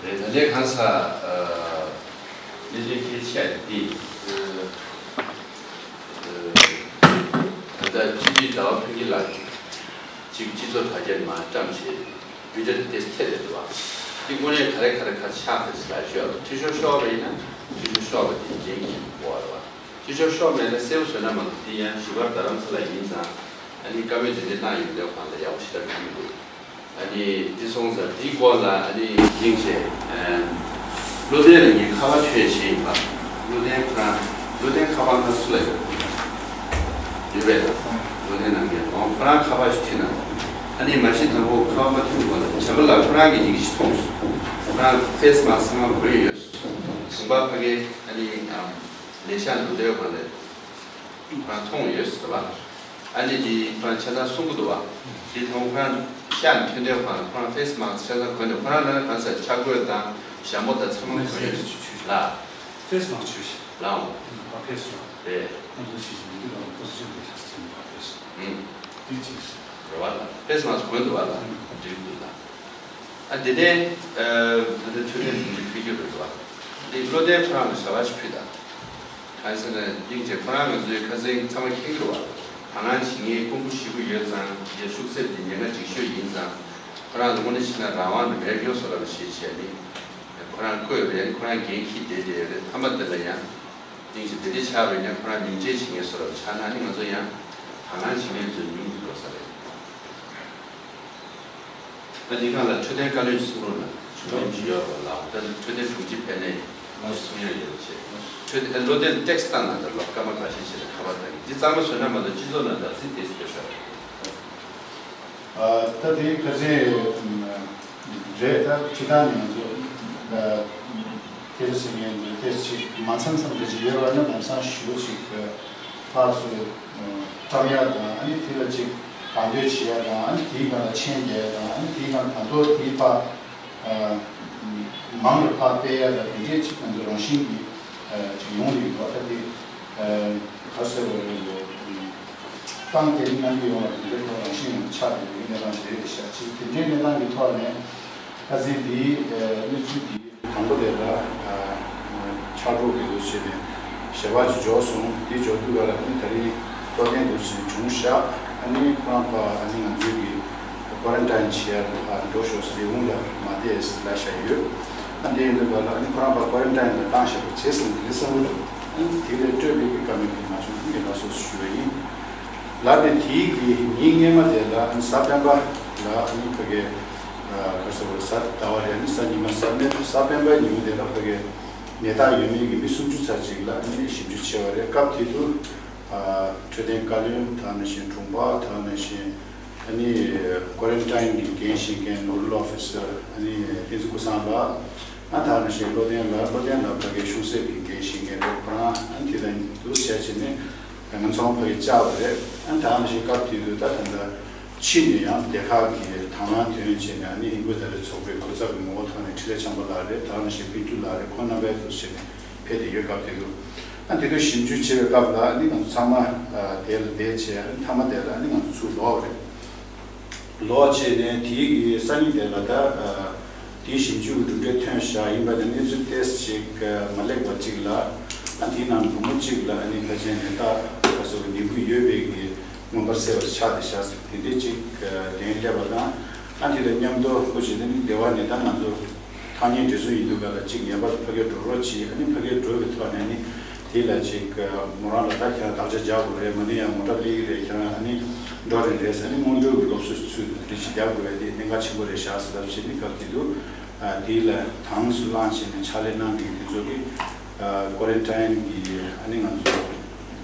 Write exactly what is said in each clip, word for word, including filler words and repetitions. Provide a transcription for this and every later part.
ད་ལྟའི་གང་ཟག་ཨ་གནས་ཚུལ་གལ་ཆེ་འདི། ཨ་ད་ལྟ་སྤྱི་འཐུས་ཟླ་བ་ཕུན་སྐྱིད་ལགས་ཀྱིས་སྤྱི་ཚོགས་དྲ་རྒྱ་ནས་མར་བཀྲམ་བྱས། བི་ཌི་ཡོ་དེ་ཐད་རེད་འདུག་བ། འདི་དངོས་གནས་ག་རེ་ག་རེ་ག་ཆགས་རེད་ཟེར་ལ་ཞུ་ཡ། འཐུས་ཤོར་ཤོར་བ་ཡིན་ན་འཐུས་ཤོར་ཤོར་བ་དེ་འགན་འཁྱེར་དགོས་པ་རེད་བ། འཐུས་ཤོར་ཤོར་མེད་ན་གསལ་པོ་བཟོས་ན་མ་གཏོགས། འདི་ཡང་བཞུགས་སྒར་རྡ་རམ་ས་ལ་ཡིན་ཙང་ཨ་ནི་བཀའ་མོལ་དེ་འདྲའི་གནང་ཡོང་དུས་གང་ལ་ཡག་པོ་ཞེ་དྲག་གང་མི་འདུག་ཨ་ནི་འདི་སོང་ཙང་འདིའི་སྐོར་ལ་ཨ་ནི་སྙིང་རྗེ། ཨ་བློ་ལྡན་ལ་ངས་ཁ་པར་བྱོས་བྱས་ཡིན་པ། བློ་ལྡན་ཁོ་རང་། བློ་ལྡན་ཁ་པར་ང་སུ་ལ་ཡོད། ཡོད་པས་ད། བློ་ལྡན་རྣམ་རྒྱལ་ཁོང་ཁོ་རང་ཁ་པར་ཞིག་ཐོན་ན། ཨ་ནི་མ་གཞི་དང་པོ་ཁ་པར་མ་ཐོན་གོང་ལ་བྱམས་པ་ལགས་ཁོ་རང་གིས་ཡི་གེ་ཞིག་མཐོང་སོང་། ཁོ་རང་ཕེ་སི་མཱ་སི་ཚང་མ་གོན་ཡོད། གཞན་པ་ཕ་གི་ཨ་ནི་ཨམ་ལས་ཤག་འགྲོ་དུས་སྒང་ལ་ཁོ་རང་མཐོང་ཡོད་ཟེར་བ། ཨ་ནི་དེ་ཁོ་རང་ཆ་ཚང་གསུང་གི་འདུག་བ། དེ་མཐོང་ཁོ་རང་ཤག་ནས་ཐོན་དུས་སྒང་ལ་ཁོ་རང་ཕེ་སི་མཱ་སི་ཆ་ཚང་གོན་ནས། ཁོ་རང་ལ་ནི་གང་ཟེར་ཆ་གོས་དང་ཞྭ་མོ་དང་ཚང་མ་གོན་ཡོད་ལ། ཕེ་སི་མཱ་སི་ཆོས་ཤིག་ལ། ཕ་ཕེ་སི་རེད། རེད། ཨ་ཚོ་ཤིག་ཤིག་མི་འདུག་ལ་ཕོ་སི་ཅི་བ་ཤ་ཚིག་ཕ་ཕེ་སི། ཨུམ། དེ་ཅིག་རེད་བ་ལ། ཕེ་སི་མཱ་སི་གོན་འདུག་བ་ལ། འགྲིག་འདུག་ལ། ཨ་དེ་ནས་ཨ་ད་ལྟ་འཕྲོད་བསྟེན་དྲུང་ཆེ་ཕེབས་རྒྱུ་རེད་བ། འདི་བློ་ལྡན་ཁོ་རང་ལ་ཞལ་པར་ཞིག་ཕུལ་དང་། གང་ཟེར་ན་སྙིང་རྗེ། ཁོ་རང་ང་ཚོའི་ཁ་སང་ཚང་མ་མཁྱེན་གྱི་རེད་བ། དང་བླངས་བྱེད་མཁན་ཀོང་པོ་ཞེ་པོ་ཡོད་ཙང་། དེ་ཤུགས་གསེབ་དེ་ཉེན་ཁ་འཇིགས་ཤོས་ཡིན་ཙང་། ཁོ་རང་ལ་དངོས་གནས་བྱས་ན་རང་དབང་དང་མེད་རྒྱུ་བཟོ་འདྲ་བ་ཞིག་བྱས་ནས། ཁོ་རང་བསྐོས་རེད། ཁོ་རང་འགན་འཁྱེར་བསྡད་བསྡད་ཡོད་རེད། མཐའ་མ་དེ་ལ་ཡང་སྙིང་རྗེ་དེ་འདྲ་ཆགས་པ་ཡིན་ན། ཁོ་རང་མིང་ཆད་བྱེད་མཁན་བཟོ་འདྲ་བ་ཆགས་ན་ནི་ང་ཚོ་ཡང་དང་བླངས་བྱེད་མཁན་ཚོ་ཉུང་དུ་འགྲོ་ས་རེད། ད་འདི་སྒང་ལ་འཕྲོད་བསྟེན་བཀའ་བློན་གྱི་གསུང་རོགས་གནང་། བྱུང་རིམ་ཅིག་ཡོད་རེད་བ་ལགས། ད་འཕྲོད་བསྟེན་དྲུང་ཆེ་ཕེབས་ནས་གསུང་ཡ་ཡོད་པ་བྱས། འཕྲོད་བསྟེན་བློ་ལྡན་ཊེག་སི་བཏང་གནང་དང་། ལོ་སྐར་མ་ཁ་ཤས་ཤིག་ལ་ཁ་པར་བཏང་གི། འདི་གཙང་མ་བཟོས་ན་མ་གཏོགས་སྤྱི་ཚོགས་ནང་ད་ཚིག་དེ་ཟེར་ཤག་ཨ་ད་དེ་ཁ་སང་རེད། ད་སྤྱིར་བཏང་ནས་ང་ཚོ་ད་དེ་རེད་ཟེར་མཁན་དེ་ཅིག་མ་མཚམས་མཚམས་རེ་ཅིག་ཡོད་པ་ནི་ལམ་སང་ཞེ་པོ་ཅིག་ཕར་ཚུར་བཀྲམ་ཡ་དང་། ཨ་ནི་དེ་ལ་ཅིག་གང་འདོད་བྱེད་ཡ་དང་། ཨ་ནི་དེའི་སྒང་ལ་མཆན་རྒྱག་ཡ་དང་། ཨ་ནི་དེའི་སྒང་ད་དུང་དེའི་ཕར་ཨ་མང་རུ་ཕར་སྤེལ་ཡ་དང་། དེ་འདྲས་ཅིག་ང་ཚོ་རང་བཞིན་གྱིས་ཨ་ཅིག་ཡོང་གི་ཡོད། ད་དེ་ཨ་ག་རེ་ཟེར་དགོས་རེད། ཏང་དེ་རིང་གནང་གི་ཡོད་པ་དེ་འདྲའི་ཐོག་རང་བཞིན་ཆགས་བསྡད་པའི་གནས་སྟངས་ཤིག་རེད་ཤག་ཅིག་དེ་འདྲའི་གནས་སྟངས་ཀྱི་ཐོག་ནས་ཁ་སང་འདིའི་གནས་ཚུལ་འདི་དང་པོ་དེ་ལ་ཕྱག་རོགས་ཀྱི་འདུག་བྱས་ནས་ཞལ་པར་ཅིག་འབྱོར་སོང་། འདི་འབྱོར་དུས་ག་ལ་ནི་ད་རིང་བློ་བརྟན་འདུག་བྱས་ནས་བྱུང་ཤག་ཨ་ནི་ཁོ་རང་ཕར་ཨ་ནི་ང་ཚོའི་གི་ཀོ་རན་ཊིན་བྱེད་ཡ་ཕར་འགྲོ་ཤོག་ཟེར། ལས་ཁུངས་ལ་མ་བསྡད་ལབ་བཞག་ཡོད། ཨ་འདི་ཡིན་དུས་ག་ལ་ཨ་ནི་ཁོ་རང་ཕར་ཀོ་རན་ཊིན་ལ་བཏང་བཞག་པ་བྱས་ཟིན་འདི་བསམ་བློ་འདུག་ཨ་ནི་དེ་ལས་སྤྲོད་པའི་གི་བཀའ་མོལ་དེ་མ་བྱུང་། ཨ་ནི་ལགས་སོ་ཞུ་བ་ཡིན། ལབ་པའི་དེའི་གི་ཉིན་སྔོན་མ་དེ་ལ་ཨ་ནི་གཟའ་སྤེན་པ་ལ་ཨ་ནི་ཕ་གི་ག་རེ་ཟེར་དགོས་རེད། གཟའ་ཟླ་བ་རེད། ཨ་ནི་གཟའ་ཉི་མ་གཟའ་སྤེན་གཟའ་སྤེན་པའི་ཉིན་མོ་དེ་ལ་ཕ་གི་ནད་རྟགས་ཡོད་མེད་ཀྱི་མི་སུམ་ཅུ་ཙམ་ཅིག་ལ་ཨ་ནི་ཞིབ་འཇུག་བྱས་པ་རེད། སྐབས་དེ་དུས་འཕྲོད་བསྟེན་བཀའ་བློན་དེ་ནང་བཞིན་དྲུང་འཕར་དེ་ནང་བཞིན་ཨ་ནི་ཀོ་རན་ཊིན་གྱི་འགན་བཞེས་མཁན་ནོ་ཌལ་ཨོ་ཕི་སར་ཨ་ནི་བསྟན་འཛིན་ཀུན་བཟང་ལགས། ཨ་དེ་ནང་བཞིན་བློ་བརྟན་ལགས། བློ་བརྟན་ལགས་ཕ་གིའི་གཞུང་སྲིད་ཀྱི་འགན་བཞེས་མཁན་རེད། ཁོ་རང་ཨ་ནི་དེ་དང་དུ་བྱས་བྱས་ནས་ང་ཚོ་ཕ་གིར་བཅར་བ་རེད། ཨ་དེ་ནང་བཞིན་སྐབས་དེ་དུས་ད་ད་ལྟ་ཕྱི་ནས་ཡང་སྡེ་ཁག་གི་དང་བླངས་ཐོན་བྱས་ནས་ཨ་ནི་ཧིན་སྒོར་ཟླ་རེ་ཚོགས་པའི་གོ་ཚབ་ཀྱི་ངོ་བོ་ཐོག་ནས་འཕྲིན་ལས་འཆང་པ་ལགས་རེད། དེ་ནང་བཞིན་པིན་ཀྲུ་ལགས་རེད། ཁོང་རྣམ་པའི་དུ་བྱས་ནས་ཕེབས་བསྡད་ཡོད། སྐབས་དེ་དུས་ཨ་དེ་དུས་ཞིབ་འཇུག་བྱེད་པའི་སྐབས་ལ་ཨ་ནི་ང་ཚོ་ཚང་མ་དེ་ལ་བསྡད་བྱས། ཨ་ནི་མཐའ་མ་དེ་ལ་ཨ་ནི་ང་ཚོ་ཚུར་ལོག་རེད། ལོག་བྱས་ནས་དེའི་གི་སང་ཉིན་དེ་ལ་ད་ཨ་དེའི་ཞིབ་འཇུག་གི་གྲུབ་འབྲས་ཐོན་བཞག་ཡིན་པ་དང་། གནས་ཚུལ་ཏོག་ཙམ་ཅིག་ཨ་མ་ལེགས་པ་ཅིག་ལ་ཨ་དེའི་ནང་ལོ་ངོ་གཅིག་ལ་ཨ་ནི་ཕལ་ཆེར་ནད་རྟགས་ཁ་གསོ་གི་ནད་འབུ་ཡོད་པའི་གི་མངོན་པར་གསལ་བ་ཆགས་བསྡད་བཞག་ཟེར་དེ་འདྲས་ཅིག་ཨ་གདན་སླེབས་པ་དང་། ཨ་དེ་དང་མཉམ་དུ་ཁོ་བྱས་ནས་ནི་སྡེ་བ་ནས་ད་ང་ཚོ་ཐག་ཉེ་འབྲེལ་ཚོགས་ཡིན་དུས་ག་ལ་གཅིག་ངེས་པར་དུ་ཕ་གིར་འགྲོ་རོགས་གྱིས། ཨ་ནི་ཕ་གིར་འགྲོ་བའི་ཐོག་ནས་ནི་དེ་ལ་གཅིག་མོ་རང་ལ་ད་ཁྱེད་རང་བདག་ཅག་རྒྱག་དགོས་རེད། མ་ནི་ཡང་མོ་ཊ་ལེགས་ཀྱི་རེད། ཁྱེད་རང་ཨ་ནི་འགྲོ་རན་རེད་ཟེར། ཨ་ནི་སྔོན་འགྲོ་གི་སློབ་གསོ་ཚུལ་དེ་འདྲ་ཞིག་རྒྱག་དགོས་པ་དེ་གནད་འགག་ཆེན་པོ་རེད་བཞག་ཟེར་ལབ་བྱས་ནི་སྐབས་དེ་དུས་དེ་ལ་དྭངས་སུ་བླངས་བྱས་ནས་ཕྱག་ལས་གནང་མཁན་དེ་ཚོ་གིས་ཀོ་རན་ཊིན་གྱི་ཨ་ནི་ང་ཚོ་ག་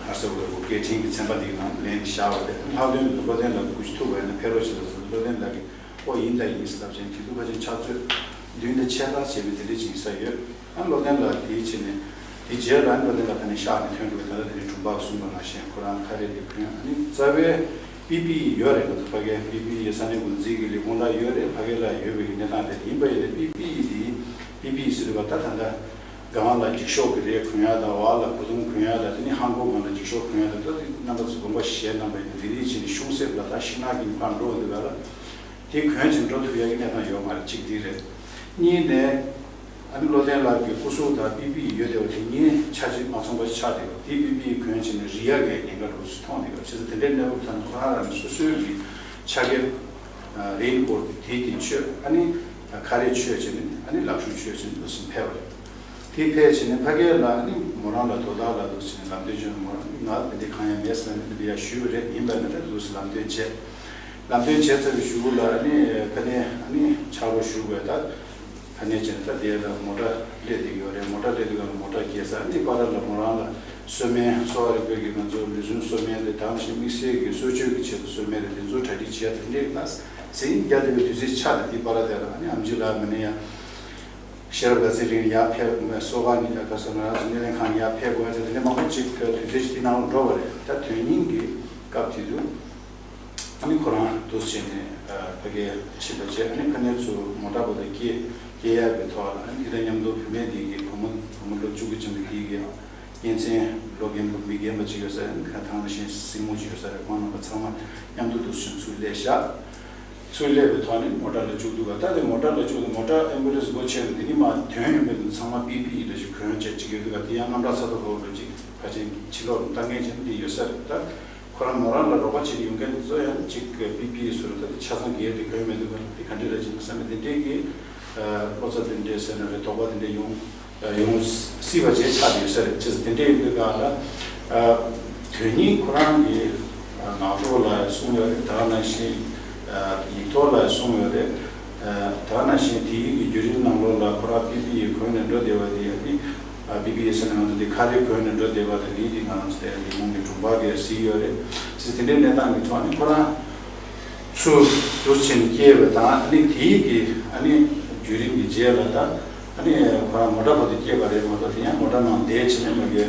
རེ་ཟེར་དགོས་རེད། སྐད་འཕྲིན་གྱི་ཚན་པ་འདིའི་ནང་ལེན་བཞག་པ་རེད། ལྷག་དོན་དུ་བློ་བརྟན་ལགས་སྐུ་ཞབས་ཐུག་པ་ཡིན་ན་ཕེབས་རོགས་བྱེད་ཟེར། བློ་བརྟན་ལགས་ཀྱིས་ཨོ་ཡིན་ད་ཡིན་ཟེར་ལབ་བྱས་ནས་དེ་དུས་ཕལ་ཆེར་ཕྱག་ཚོད་བདུན་དང་ཕྱེད་ཀ་བྱས་པའི་དེ་འདྲ་ཅིག་ཡིན་ས་ཡོད། ཨ་བློ་བརྟན་ལགས་དེའི་ཕྱིར་ནས་དེ་རྗེས་ལ་ཨ་བློ་བརྟན་ལགས་ད་ནི་གཤེགས་ནས་ཐོན་འགྲོ་བའི་ད་ལྟ་དེ་ནི་དྲུང་འཕར་གསུངས་པ་ནང་བཞིན་ཁོ་རང་ཁ་རས་དེ་གོན། ཨ་ནི་རྩ་བའི་པི་པི་ཨི་ཡོད་རེད། ང་ཚོ་ཕ་གིའི་པི་པི་ཨི་ས་གནས་འགོ་འཛིན་གྱི་ལས་ཁུངས་ལ་ཡོད་རེད། ཕ་གི་ལ་ཡོད་པའི་གནས་སྟངས་དེ་ཡིན་པ་ཡིན་ན། པི་པི་ཨི་དེ་པི་པི་ཨི་ཟེར་བ་ད་ད་ལྟ་སྒང་ལ་འགྱིག་ཤོག་གི་རས་གོན་ཡ་དང་། འོག་ལ་གོས་ཐུང་གོན་ཡ་དང་། དེ་ནི་ལྷམ་གོག་སྒང་ལ་འགྱིག་ཤོག་གོན་ཡ་དང་། ད་དེ་རྣམ་པ་ཚོ་དགོངས་པ་བཞེས་གནང་པ་ཡིན་ན། དེ་རིགས་བྱས་ནས་གཞུང་གསེབ་ལ་ད་ཤིང་ནགས་ཀྱི་ཕར་འགྲོ་འདུག་ག་ལ། དེ་གོན་ཅིང་འགྲོ་ཐུབ་ཡ་གི་གནས་སྟངས་ཡོད་མ་རེད། གཅིག་འདི་རེད། གཉིས་ནས་ ཨ་ནི་བློ་བརྟན་ལགས་ཀྱི་སྐུ་གཟུགས་དང་པི་པི་ཨི་ཡོད་བསྡད་པ་དེ་གཉིས་ཆ་གཅིག་མ་མཚུངས་པ་ཞིག་ཆགས་བསྡད་པ་དེ། པི་པི་ཨི་གོན་བྱས་ནས་རིལ་ཡག་གི་ཉེན་ཁ་འདྲ་བོ་ཞིག་མཐོང་བསྡད་པ། བྱས་ཙང་དེ་འདྲའི་གནས་བབ་ཐོག་ནས་ཁོ་རང་རང་གི་སོ་སོའི་གི་ཆ་རྐྱེན་རེན་ཀོཊ་དེ་དེ་མཆོད། ཨ་ནི་ཁ་རས་མཆོད་བྱས་ནས། ཨ་ནི་ལག་ཤུབས་མཆོད་བྱས་ནས་འདུག་སེ་ཕེབས་པ་རེད། དེ་ཕེབས་བྱས་ནས་ཕ་གི་ལ་ཨ་ནི་མོ་རང་ལ་དོ་བདག་ལ་འདུག་སེ་ལམ་སྟོན་བྱས་ནས། མོ་རང་ནི་ང་དེ་འདྲའི་གང་ཡང་མེད་ཟེར་ནས་དེ་འདྲ་ཡར་ཞུས་པ་རེད། ཡིན་པ་ན་ད་འདུག་སེ་ལམ་སྟོན་བྱས། ལམ་སྟོན་བྱས་ཚར་བའི་གཞུག་ལ་ཨ་ནི་ཕ་ནས་ཨ་ནི་ཕྱག་རོགས་ཞུ་དགོས། ད་ཕ་ནས་བྱས་ནས་ད་དེ་ལ་མོ་ཊ་སླེབས་བསྡད་ཡོད་རེད། མོ་ཊ་སླེབས་དུས་ཀ་ལ་མོ་ཊ་བསྐྱལ་ཚར། ཨ་ནི་བར་ལ་མོ་རང་ལ་གསོལ་སྨན་གསོ་བ་རིག་པའི་གི་ང་ཚོ་ལུས་ཟུངས་གསོ་སྨན་དེ་དང་ནང་བཞིན་དམིགས་བསལ་གྱི་གསོ་བཅོས་ཀྱི་ཆེད་དུ་གསོལ་སྨན་རེད། དེ་ཚོ་གྲ་སྒྲིག་བྱས། དེ་འདྲའི་ད་ཟིང་རྒྱ་དེ་བའི་དུས་ཚོད་ཆགས་ཏེ། དེ་བར་དེ་ལ་ཨ་ནི་ཨེམ་ཆི་ལགས་མ་ནས་ཡང་ཤེས་རབ་དགའ་ཚལ་གླིང་ཡར་ཕེབས། གསོ་ཁང་ནས་ཡར་ག་ས་ང་རང་ཚོ་སྣེ་ལེན་ཁང་ནས་ཡར་ཕེབས་དགོས་ཡ་དེ་འདྲ་མང་པོ་ཅིག་དུས་ཚོད་ཅིག་དེ་ནང་ལ་འགྲོ་བ་རེད། ད་དོན་སྙིང་གི་སྐབས་དེ་དུས་ཨ་ནི་ཁོ་རང་འདུག་སེ་བྱས་ནས་ཕ་གིར་ཕྱིན་པ་བྱས། ཨ་ནི་ཕ་ནས་ཚུར་མོ་ཊ་བར་དུ་སྐྱེལ་སྐྱེལ་ཡག་གི་ཐོག་ལ། ཨ་ནི་དེ་དང་མཉམ་དུ་བུད་མེད་དེ་གི་བུ་མོ་བུ་མོ་ལོ་བཅུ་དགུ་ཅན་པ་དེ་གི་གཉེན་ཚན་ལོ་རྒན་པ་མི་རྒན་པ་ཅིག་ཡོད་ས་རེད། ཁ་ཐང་ལ་ཤེས་སྲིང་མོ་ཅིག་ཡོད་ས་རེད། ཁོང་རྣམ་པ་ཚང་མ་མཉམ་དུ་འདུག་སེ་ཚུར་སླེབས་བཞག་ཚུར་སླེབས་པའི་ཐོག་ནས་མོ་ཊ་ལ་བཅུག་འདུག་ག་ད་དེ་མོ་ཊ་ལ་བཅུག་ནས་མོ་ཊ་ཨེམ་བུ་ལན་སི་སྒོ་ཕྱེ་ནས་དེ་ནི་མ་དོན་ཡོད་མེད་དུ་ཚང་མ་པི་པི་ཨི་འདྲ་ཞིག་གོན་བྱས་ཅིག་ཡོད་འདུག་ག་དེ་ཡང་དངངས་སྐྲག་ཚ་པོ་ལོག་འགྲོ་ཅིག་ཕལ་ཆེར་ཕྱི་ལོགས་ལ་ལྟ་མཁན་ཅིག་འདི་ཡོད་ས་རེད། ད་ཁོ་རང་མོ་རང་ལ་རོགས་པ་བྱེད་ཡོང་མཁན་དེ་ཚོ་ཡང་ཅིག་པི་པི་ཨི་ཟུར་ད་དེ་ཆ་ཚང་སྒེར་དེ་གོན་མེད་འདུག་ག་དེ་ག་འདྲ་རེད་ཅེ་ན་བསམ་པ་དེ་འདྲའི་གི་བློ་འཚབ་དེ་འདྲའི་ཟེར་ན་རེད། དོགས་པ་དེ་འདྲ་ཡོང་ཡོང་སྲིད་པ་བྱས་ཆགས་ཡོད་ས་རེད། ཅེས་དེ་འདྲའི་ཡིན་དུས་ག་ལ་དོན་སྙིང་ཁོ་རང་གི་ངག་ཐོག་ལ་གསུངས་ཡོད་རེད། དེ་ནང་བཞིན་ཡིག་ཐོག་ལ་གསུངས་ཡོད་རེད། དེ་ནང་བཞིན་དེའི་གི་བརྒྱུད་རིམ་ནང་ལོགས་ལ་ཁོ་རང་པི་པི་ཨི་གོན་ནས་འགྲོ་བསྡད་པ་དེ་ཡང་ནི་པི་པི་ཨི་ཟེར་ན་ང་ཚོ་དེ་ཁ་རས་གོན་ནས་འགྲོ་བསྡད་པ་དང་། དེའི་དེ་ང་རང་ཚོ་དེ་ལས་ཁུངས་ཀྱི་དྲུང་འཕར་གྱིས་གཟིགས་ཡོད་རེད། ཅེས་དེ་འདྲའི་གནས་སྟངས་ཀྱི་ཐོག་ནས་ཁོ་རང་ཚུར་འདུག་སེ་བྱས་ནས་སྐྱེལ་བ་དང་། ཨ་ནི་དེའི་གི་ཨ་ནི་བརྒྱུད་རིམ་གྱི་རྗེས་ལ་ད་ཨ་ནི་ཁོ་རང་མོ་ཊ་བར་དུ་སྐྱེལ་བ་རེད་མ་གཏོགས། དེ་ཡང་མོ་ཊ་ནང་བསྡད་བྱས་ནས་མ་གི་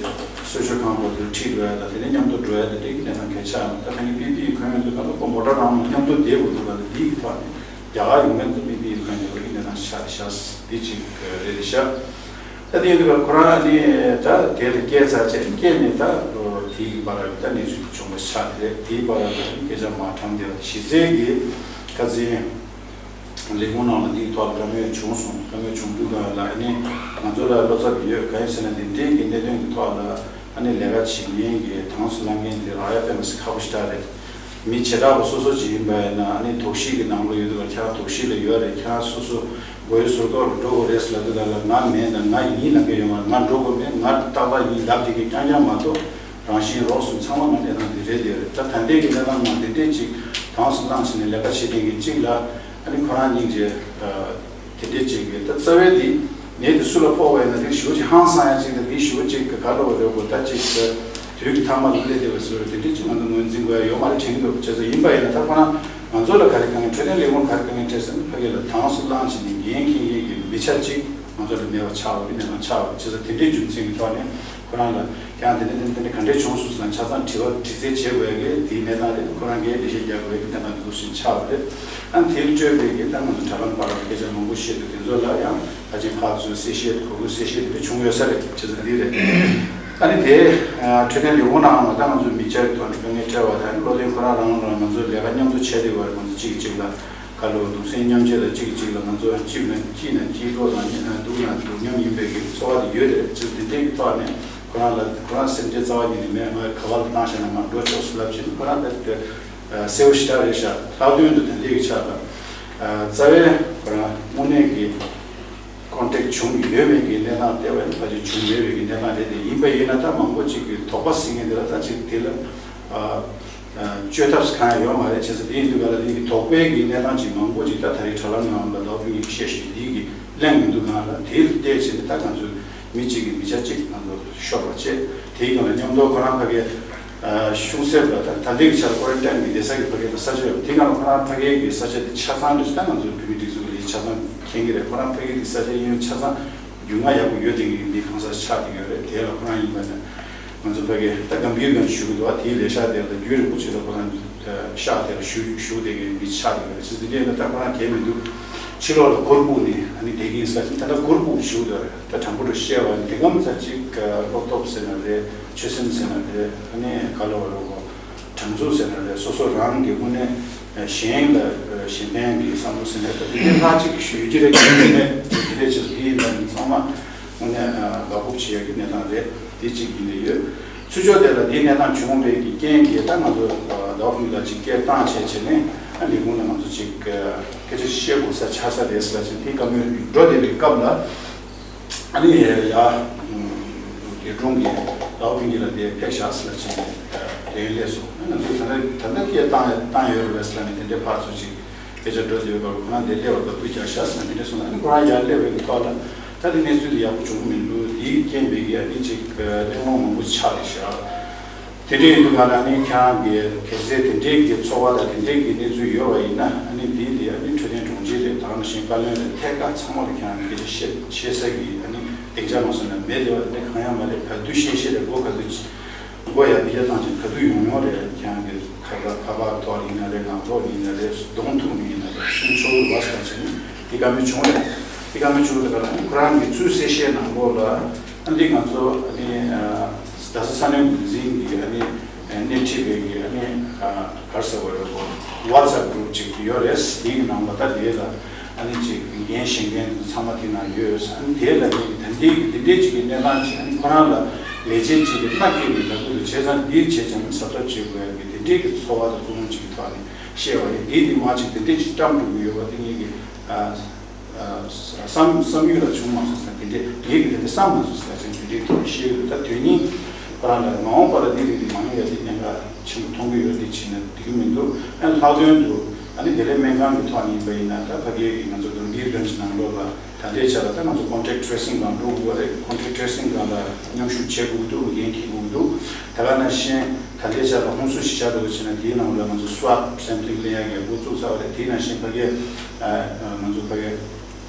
གསོལ་མཆོད་ཁང་བར་དུ་ཁྲིད་འགྲོ་ཡ་དང་། དེ་ནས་མཉམ་དུ་འགྲོ་ཡ་དེ་འདྲའི་གི་གནས་སྟངས་གལ་ཆགས་མ། ད་ཕ་གི་པི་པི་ཨི་གོན་ཡོང་དུས་ག་ལ་ཁོ་མོ་ཊ་ནང་མཉམ་དུ་བསྡད་དགོས་འདུག་ག་ད་དེའི་གི་ཐོག་ནས་རྒྱ་གར་ཡོང་མཁན་ཚོ་པི་པི་ཨི་གོན་ཡོང་བའི་གི་གནས་སྟངས་ཤར་ཤར་འདི་གཅིག་རེད་ཤག་ད་དེ་ཡིན་དུས་ཁོ་རང་ནི་ད་དེ་ལ་སྐྱེལ་ཚར་བྱས། སྐྱེལ་ནས་ད་དེའི་བར་ལ་ད་གནས་ཚུལ་བྱུང་བ་ཆགས་རེད། དེའི་བར་ལ་ད་སྐད་ཆ་མར་དྲངས་བསྡད་པ། གཞི་རྩའི་གི་ཁ་སང་ལས་ཁུངས་ནང་ལ་དེའི་ཐོག་ལ་བཀའ་མོལ་བྱུང་སོང་། བཀའ་མོལ་བྱུང་དུས་ག་ལ་ཨ་ནི་ང་ཚོ་ལ་བློ་འཚབ་ཡོད། གང་ཡིན་ཟེར་ན་དེ་འདྲའི་གི་གནད་དོན་གི་ཐོག་ལ་ཨ་ནི་ལས་ཀ་བྱེད་མཁན་གི་དྭངས་སུ་བླང་མཁན་དེ་རག་ཡ་དཔེ་མི་སྲིད་ཁག་པོ་ཞེ་དྲག་རེད། མི་བྱེ་བྲག་པ་སོ་སོ་ཅིག་ཡིན་པ་ཡིན་ན་ཨ་ནི་དོགས་གཞི་གི་ནང་ལོགས་ཡོད་དུས་ག་ཁྱེད་རང་དོགས་གཞི་ལ་ཡོད་རེད། ཁྱེད་རང་སོ་སོ་སྒོ་ཡི་ཟུར་ཐོག་ལ་འགྲོ་དགོས་རེད་ཟེར་ལབ་དུས་ག་ལ་ང་མེད་ན་ང་ཡིན་ལབ་མཁན་ཡོད་མ་རེད། ང་འགྲོ་དགོས་མེད། ང་ཏག་ཏག་ཡིན་ལབ་བསྡད་མཁན་རྐྱང་རྐྱང་མ་གཏོགས། རང་བཞིན་རོགས་གསུམ་ཚང་མ་ང་གནས་སྟངས་དེ་རེད་དེ་རེད། ད་ད་ལྟའི་གི་གནས་སྟངས་ནང་དེ་འདྲས་ཅིག་དྭངས་སུ་བླངས་བྱས་ནས་ལས་ཀ་བྱེད་མཁན་གི་གཅིག་ལ་ཨ་ནི་ཁོ་རང་སྙིང་རྗེ་དེ་འདྲས་ཅིག་གི་ད་རྩ་བའི་དེ་ནད་དེ་སུ་ལ་ཕོག་པ་ཡིན་ན་དེ་ཞེ་པོ་ཅིག་ཧང་སང་ཡ་ཅིག་དང་། དེ་ཞེ་པོ་ཅིག་གི་ག་ལ་བ་རེད་གོ། ད་ཅིག་དུས་ཀྱི་ཐ་མ་ལ་སླེབས་བསྡད་པ་བཟོ་འདྲ་དེ་འདྲས་ཅིག་ང་ཚོ་ངོས་འཛིན་དགོས་ཡ་ཡོད་མ་རེད་དྲན་གི་འདུག་བྱས་ཙང་ཡིན་པ་ཡིན་ན་ད་ཁོ་རང་ང་ཚོ་ལ་ག་རེ་དཀའ་ངལ། འཕྲོད་བསྟེན་ལས་ཁུངས་ག་རེ་དཀའ་ངལ་འཕྲད་ཟེར་ན་ཕ་གི་ལ་དྭངས་སུ་བླངས་བྱས་ནས་འགན་འཁྱེར་མཁན་གི་མི་ཆ་གཅིག་ང་ཚོ་ལ་མེད་པ་ཆགས་པ་གི་གནས་སྟངས་ཆགས་པ་རེད། བྱས་ཙང་དེ་འདྲའི་རྒྱུ་མཚན་གྱི་ཐོག་ནས་ཁོ་རང་ལ་ཀྱང་དེ་འདྲ་དེ་འདྲ་དེ་འདྲ་ག་འདྲས་བྱུང་སོང་ཟེར་ན་ཆ་ཚང་དྲི་བ་དྲི་རྩད་བྱེད་དགོས་ཡ་གི་དེའི་གནས་སྟངས་རེད། ཁོ་རང་གིས་འགྲེལ་བཤད་རྒྱག་དགོས་ཡ་གི་གནས་སྟངས་འདུག་བཞིན་ཆགས་པ་རེད། ཨ་ནི་དེ་ལ་སྤྲོད་པའི་གི་ད་ང་ཚོ་དྲ་ལམ་པར་སྐད་ཆ་མང་པོ་བཤད་འདུག་དེ་ཚོ་ལ་ཡང་ཕལ་ཆེར་ཕར་ཚུར་གསལ་བཤད་གོ་དགོས་གསལ་བཤད་དེ་འདྲ་བྱུང་ཡོད་ས་རེད། བྱས་ཙང་འདི་རེད། ཨ་ནི་དེ་འཕྲོད་བསྟེན་ལས་ཁུངས་ནང་ལ་ད་ང་ཚོ་མི་ཆ་གི་ཐོག་ནས་དཀའ་ངལ་འཕྲད་པ་དང་། བློ་ལྡན་ཁོ་རང་རང་རང་ང་ཚོ་ལས་ཀ་མཉམ་དུ་བྱས་བསྡད་པ་རེད། ང་ཚོ་གཅིག་གིས་གཅིག་ལ་ཁ་ལོ་གདུང་སེམས་མཉམ་སྐྱེད་དང་། གཅིག་གིས་གཅིག་ལ་ང་ཚོ་སྐྱིད་ན་སྐྱིད་ན་སྐྱིད་རོགས་དང་། སྡུག་ན་སྡུག་མཉམ་ཡིན་པའི་གི་ཚོར་བ་དེ་ཡོད་རེད། ཅེས་དེ་འདྲའི་གི་ཐོག་ནས་ཁོ་རང་ལ་ཁོ་རང་སེམས་ཁྲལ་རྩ་བ་ཉིད་ནས་མེད། ང་ག་བ་ལ་བཏང་བཞག་ན་ང་འགྲོ་ཆོག་ཟེར་ལབ་བྱས་ནས་ཁོ་རང་ད་དེ་གསལ་པོ་ཞེ་དྲག་རེད་ཤག་ལྷག་དོན་དུ་ད་ལྟའི་གི་ཆ་ལ་རྩ་བའི་ཁོ་རང་དངོས་གནས་ཀྱི་ཀོན་ཊེག་བྱུང་ཡོད་མེད་ཀྱི་གནས་སྟངས་བལྟས་པ་ཡིན་ན་ཕལ་ཆེར་བྱུང་མེད་པའི་གི་གནས་སྟངས་རེད་དེ། ཡིན་པ་ཡིན་ན་ད་མང་པོ་ཅིག་གི་དོགས་པ་ཟིན་མཁན་དེ་ལ་ད་ཅིག་དེ་ལ་ཨ་ཨ་བཅོས་ཐབས་གང་ཡང་ཡོད་མ་རེད། བྱས་ཙང་དེ་ཡིན་དུས་ག་ལ་དེ་གི་དོགས་པའི་གི་གནས་སྟངས་ཅིག་མང་པོ་ཅིག་ད་ད་རེས་དྲ་ལམ་ནང་ལ་ལྡོག་ཕུན་གྱིས་བཤད་བཞིན་འདི་གི་གླེང་ཡོང་དུས་ག་ལ་དེ་ལ་བལྟས་བྱས་ནས་ད་ང་ཚོ་མི་གཅིག་གིས་མི་ཆ་གཅིག་ང་ཚོ་ཤོར་བ་བྱས། དེའི་སྒང་ལ་མཉམ་དུ་ཁོ་རང་ཕ་གིར་ཨ་གཞུང་གསར་ལ་ད་ད་ལྟའི་གི་ཆར་ཀོ་རན་ཊིན་གི་བསྡད་ས་གི་ཕ་གི་ལ་ས་ཆ་ཡོད། དེ་སྒང་ལ་ཁོ་རང་ཕ་གི་གི་ས་ཆ་དེ་ཆ་ཚང་འདྲ་ཞིག་ད་ང་ཚོ་བོད་མི་སྒྲིག་འཛུགས་ལ་ཆ་ཚང་མཁྱེན་གི་རེད། ཁོ་རང་ཕ་གི་གི་ས་ཆ་ཡིན་ཆ་ཚང་རྒྱུས་མངའ་ཡག་པོ་ཡོད་དེ་གི་མི་གང་ས་ཆགས་ཀྱི་ཡོད་རེད། དེ་ལ་ཁོ་རང་ཡིན་པ་ན་ང་ཚོ་ཕ་གི་ད་སྒམ་པའི་སྒང་བཞུགས་གི་འདུག་ཨ་དེའི་ལས་ཤག་དེ་ལ་རྒྱུན་རིང་པོ་ཅིག་ལ་ཁོ་རང་ཤག་དེ་ལ་བཞུགས་བཞུགས་དེ་གི་མི་ཆགས་ཀྱི་ཡོད་རེད། ཅི་ཟེར་དེ་ལ་ད་ཁོ་རང་གལ་མི་འདུག་ཕྱི་ལོགས་ལ་གུར་སྤུག་ནི་ཨ་ནི་བསྡད་ཀྱི་ཡིན་ས་ཅིག་ད་ལྟ་གུར་སྤུག་བཞུགས་འདུག་རེད། ད་དྲང་པོ་འདྲ་བཤད་པ་ནི་དེ་གམ་ཚ་ཅིག་ཀློག་ཐོབ་ཟེར་ན་རེད། ཆོས་སེམས་ཟེར་ན་རེད། ཨ་ནི་ག་ལ་བ་རོ་གོ་དྲང་ཚུགས་ཟེར་ན་རེད། སོ་སོ་རང་གི་དངོས་གནས་ གཞན་ལ་གཞན་ཕན་གྱི་བསམ་བློ་ཟེར་ནས་ད་དེ་འདྲའི་ཁག་ཅིག་ཞུ་རྒྱུ་རེད། དེ་ནས་དེ་འདྲའི་ཆེད་དུ་དེ་ཡིན་ན་ཚང་མ་དངོས་གནས་དགའ་སྤོབས་བྱེད་ཡག་གི་གནས་སྟངས་རེད། དེ་གཅིག་ཡིན་ནས་ཡོད། ཚུར་ཕྱོགས་དེ་ལ་དེའི་གནས་སྟངས་བྱུང་བའི་གི་རྐྱེན་གྱིས་ད་ང་ཚོ་ཟླ་བ་ཕུན་ལ་ཅིག་སྐད་བཏང་བྱས་བྱས་ནས་ཨ་ལས་ཁུངས་ལ་ང་ཚོ་ཅིག་སྐད་ཆ་བཤད་དགོས་ས་ཆགས་ས་རེད་ཟེར་ལ་ཅིག་དེ་བཀའ་མོལ་འགྲོ་བསྡད་པའི་སྐབས་ལ། ཨ་ནི་ཡ་རྒྱལ་སྒྲུང་གི་ཟླ་བ་ཕུན་གྱི་ལ་དེ་ཕེབས་བཞག་ཟེར་ལ་ཅིག་དེ་སླེབས་སོང་། ང་ཚོ་ད་ལྟ་ད་ལྟ་སྐད་བཏང་བཏང་ཡོད་རེད་པས་ཟེར་ནས་དེ་འདྲའི་ཕར་ཚུར་ཅིག་སྐད་ཆ་འགྲོ་བསྡད་པའི་སྐབས་ཁོ་རང་དེ་སླེབས་པ་ལ་སྐུལ་རྒྱག་ཤག་ཟེར་ནས་དེ་འདྲ་གསུངས་ལ། ཨ་ནི་ཁོ་རང་ཡར་སླེབས་པའི་སྐབས་ལ་ད་དེ་གནས་ཚུལ་དེ་ཡག་པོ་བྱུང་མི་འདུག་དེའི་རྐྱེན་པས་ཀྱི་ཨ་ནི་ཅིག་གླེང་སློང་མང་པོ་ཆགས་རེད་ཤག་དེ་འདྲ་ཡིན་དུས་ག་ལ་ཨ་ནི་ཁྱེད་རང་གི་གལ་སྲིད་དེ་འདྲའི་གི་ཚོར་བ་དང་དེ་འདྲའི་གི་གནས་ཚུལ་ཡོད་པ་ཡིན་ན་ཨ་ནི་དེ་དེ་ཨ་ནི་འཕྲོད་བསྟེན་དྲུང་ཆེ་རེད། ད་ག་ནང་བཞིན་བཀའ་བློན་རེད། ཐད་ཀར་ཚང་མ་ལ་ཁྱེད་རང་གི་སྐད་ཆ་བཤད་བཤད་ས་གི་ཨ་ནི་སྡིངས་ཆ་མ་སོང་ན་མེད་དེ་བ་དེ་འདྲ་གང་ཡང་མ་རེད། ག་དུས་བཤད་བཤད་རེད། སྒོ་ག་དུས་སྒོ་ཡར་ཕྱེ་བཏང་ཅིང་ག་དུས་ཡོང་ཡོང་རེད། ཁྱེད་རང་གི་ཁ་པར་ཁ་པར་ཐོག་ཡིན་ན་རེད། ངག་ཐོག་ཡིན་ན་རེད། གདོང་ཐུག་ནས་ཡིན་ན་རེད། གསུང་ཆོག་གི་བ་ཟེར་བ་བྱས་ནས་དེ་བཀའ་མོལ་བྱུང་རེད། དེ་བཀའ་མོལ་བྱུང་རེད་ག་ལ་ཁོ་རང་གི་ཚུལ་གསལ་བཤད་གནང་སྐོར་ལ་ཨ་འདི་ང་ཚོ་ཨ་ནི་རྡ་ས་ས་གནས་འགོ་འཛིན་གྱི་ཨ་ནི་སྣེ་ཁྲིད་པའི་གི་ཨ་ནི་ག་རེ་ཟེར་བ་རེད། ཁོ་WhatsApp group་ཅིག་ཡོད་རེད། དེའི་ནང་ལ་ད་དེ་ལ་ཨ་ནི་ཅིག་འགན་བཞེས་མཁན་ཚང་མ་དེ་ན་ཡོད། ཨ་ནི་དེ་ལ་ནི་ད་འདི་གི་དེ་འདྲའི་ཅིག་གི་གནས་སྟངས་ཅིག་ཨ་ནི་ཁོ་རང་ལ་ལས་བྱེད་ཅིག་གི་མནའ་སྐྱེལ་ནས་ལབ་དགོས་འདུག་བྱས་ཙང་འདིར་བྱས་ཙང་གཟབ་གཟབ་བྱེད་དགོས་ཡ་གི་དེ་འདྲའི་གི་ཚོར་བ་དང་ཀུན་སློང་ཅིག་གི་ཐོག་ནས་བཤད་པ་རེད། འདི་དེ་མ་ཅིག་དེ་འདྲའི་ཅིག་བཀྲམ་འགྲོ་གི་ཡོད་པ་དེ་ངེད་ཀྱི་ཨ། བསམ་བསམ་ཡུལ་ལ་བྱུང་མ་སོང་ཟེར་དེ་འདྲས། ངེད་ཀྱིས་དེ་འདྲས་བསམ་མ་སོང་ཟེར་ཅིག་དེ་འདྲས་ཐོག་ཤེས་ཡོད། ད་དོན་སྙིང་ཁོ་རང་ལ་མ་འོངས་པ་ལ་འདི་རིགས་ཀྱི་མ་འོངས་ཡ་དེ་གནད་འགག་ཆེན་པོ་མཐོང་གི་ཡོད། དེ་བྱས་ན་འགྲིག་གི་མི་འདུག་ཨ་ལྷག་དོན་དུ་ཨ་ནི་བདེ་ལེགས་སྨན་ཁང་གི་ཐོག་ནས་ཡིན་པ་ཡིན་ན་ད་ཕ་གིའི་གི་ང་ཚོ་གདུང་འདིའི་བོན་གྱི་ནང་ལོགས་ལ་ད་ལྟའི་ཆ་ལ་ད་ང་ཚོ་contact tracing་སྒང་འགྲོ་དགོས་པ་རེད། contact tracing་སྒང་ལ་མཉམ་ཞུགས་བྱེད་དགོས་འདུག་འགན་འཁྱེར་དགོས་འདུག་ད་ག་ནང་བཞིན་ད་ལྟའི་ཆ་ལ་ཧུན་སུར་གཞིས་ཆགས་འགྲོ་བ་བྱས་ན་དེའི་ནང་ལ་ང་ཚོ་swab sampling་ལེན་ཡ་གི་འགོ་བཙུགས་ཚར་བ་རེད། དེའི་ནང་བཞིན་ཕ་གིའི་ང་ཚོ་ཕ་གི་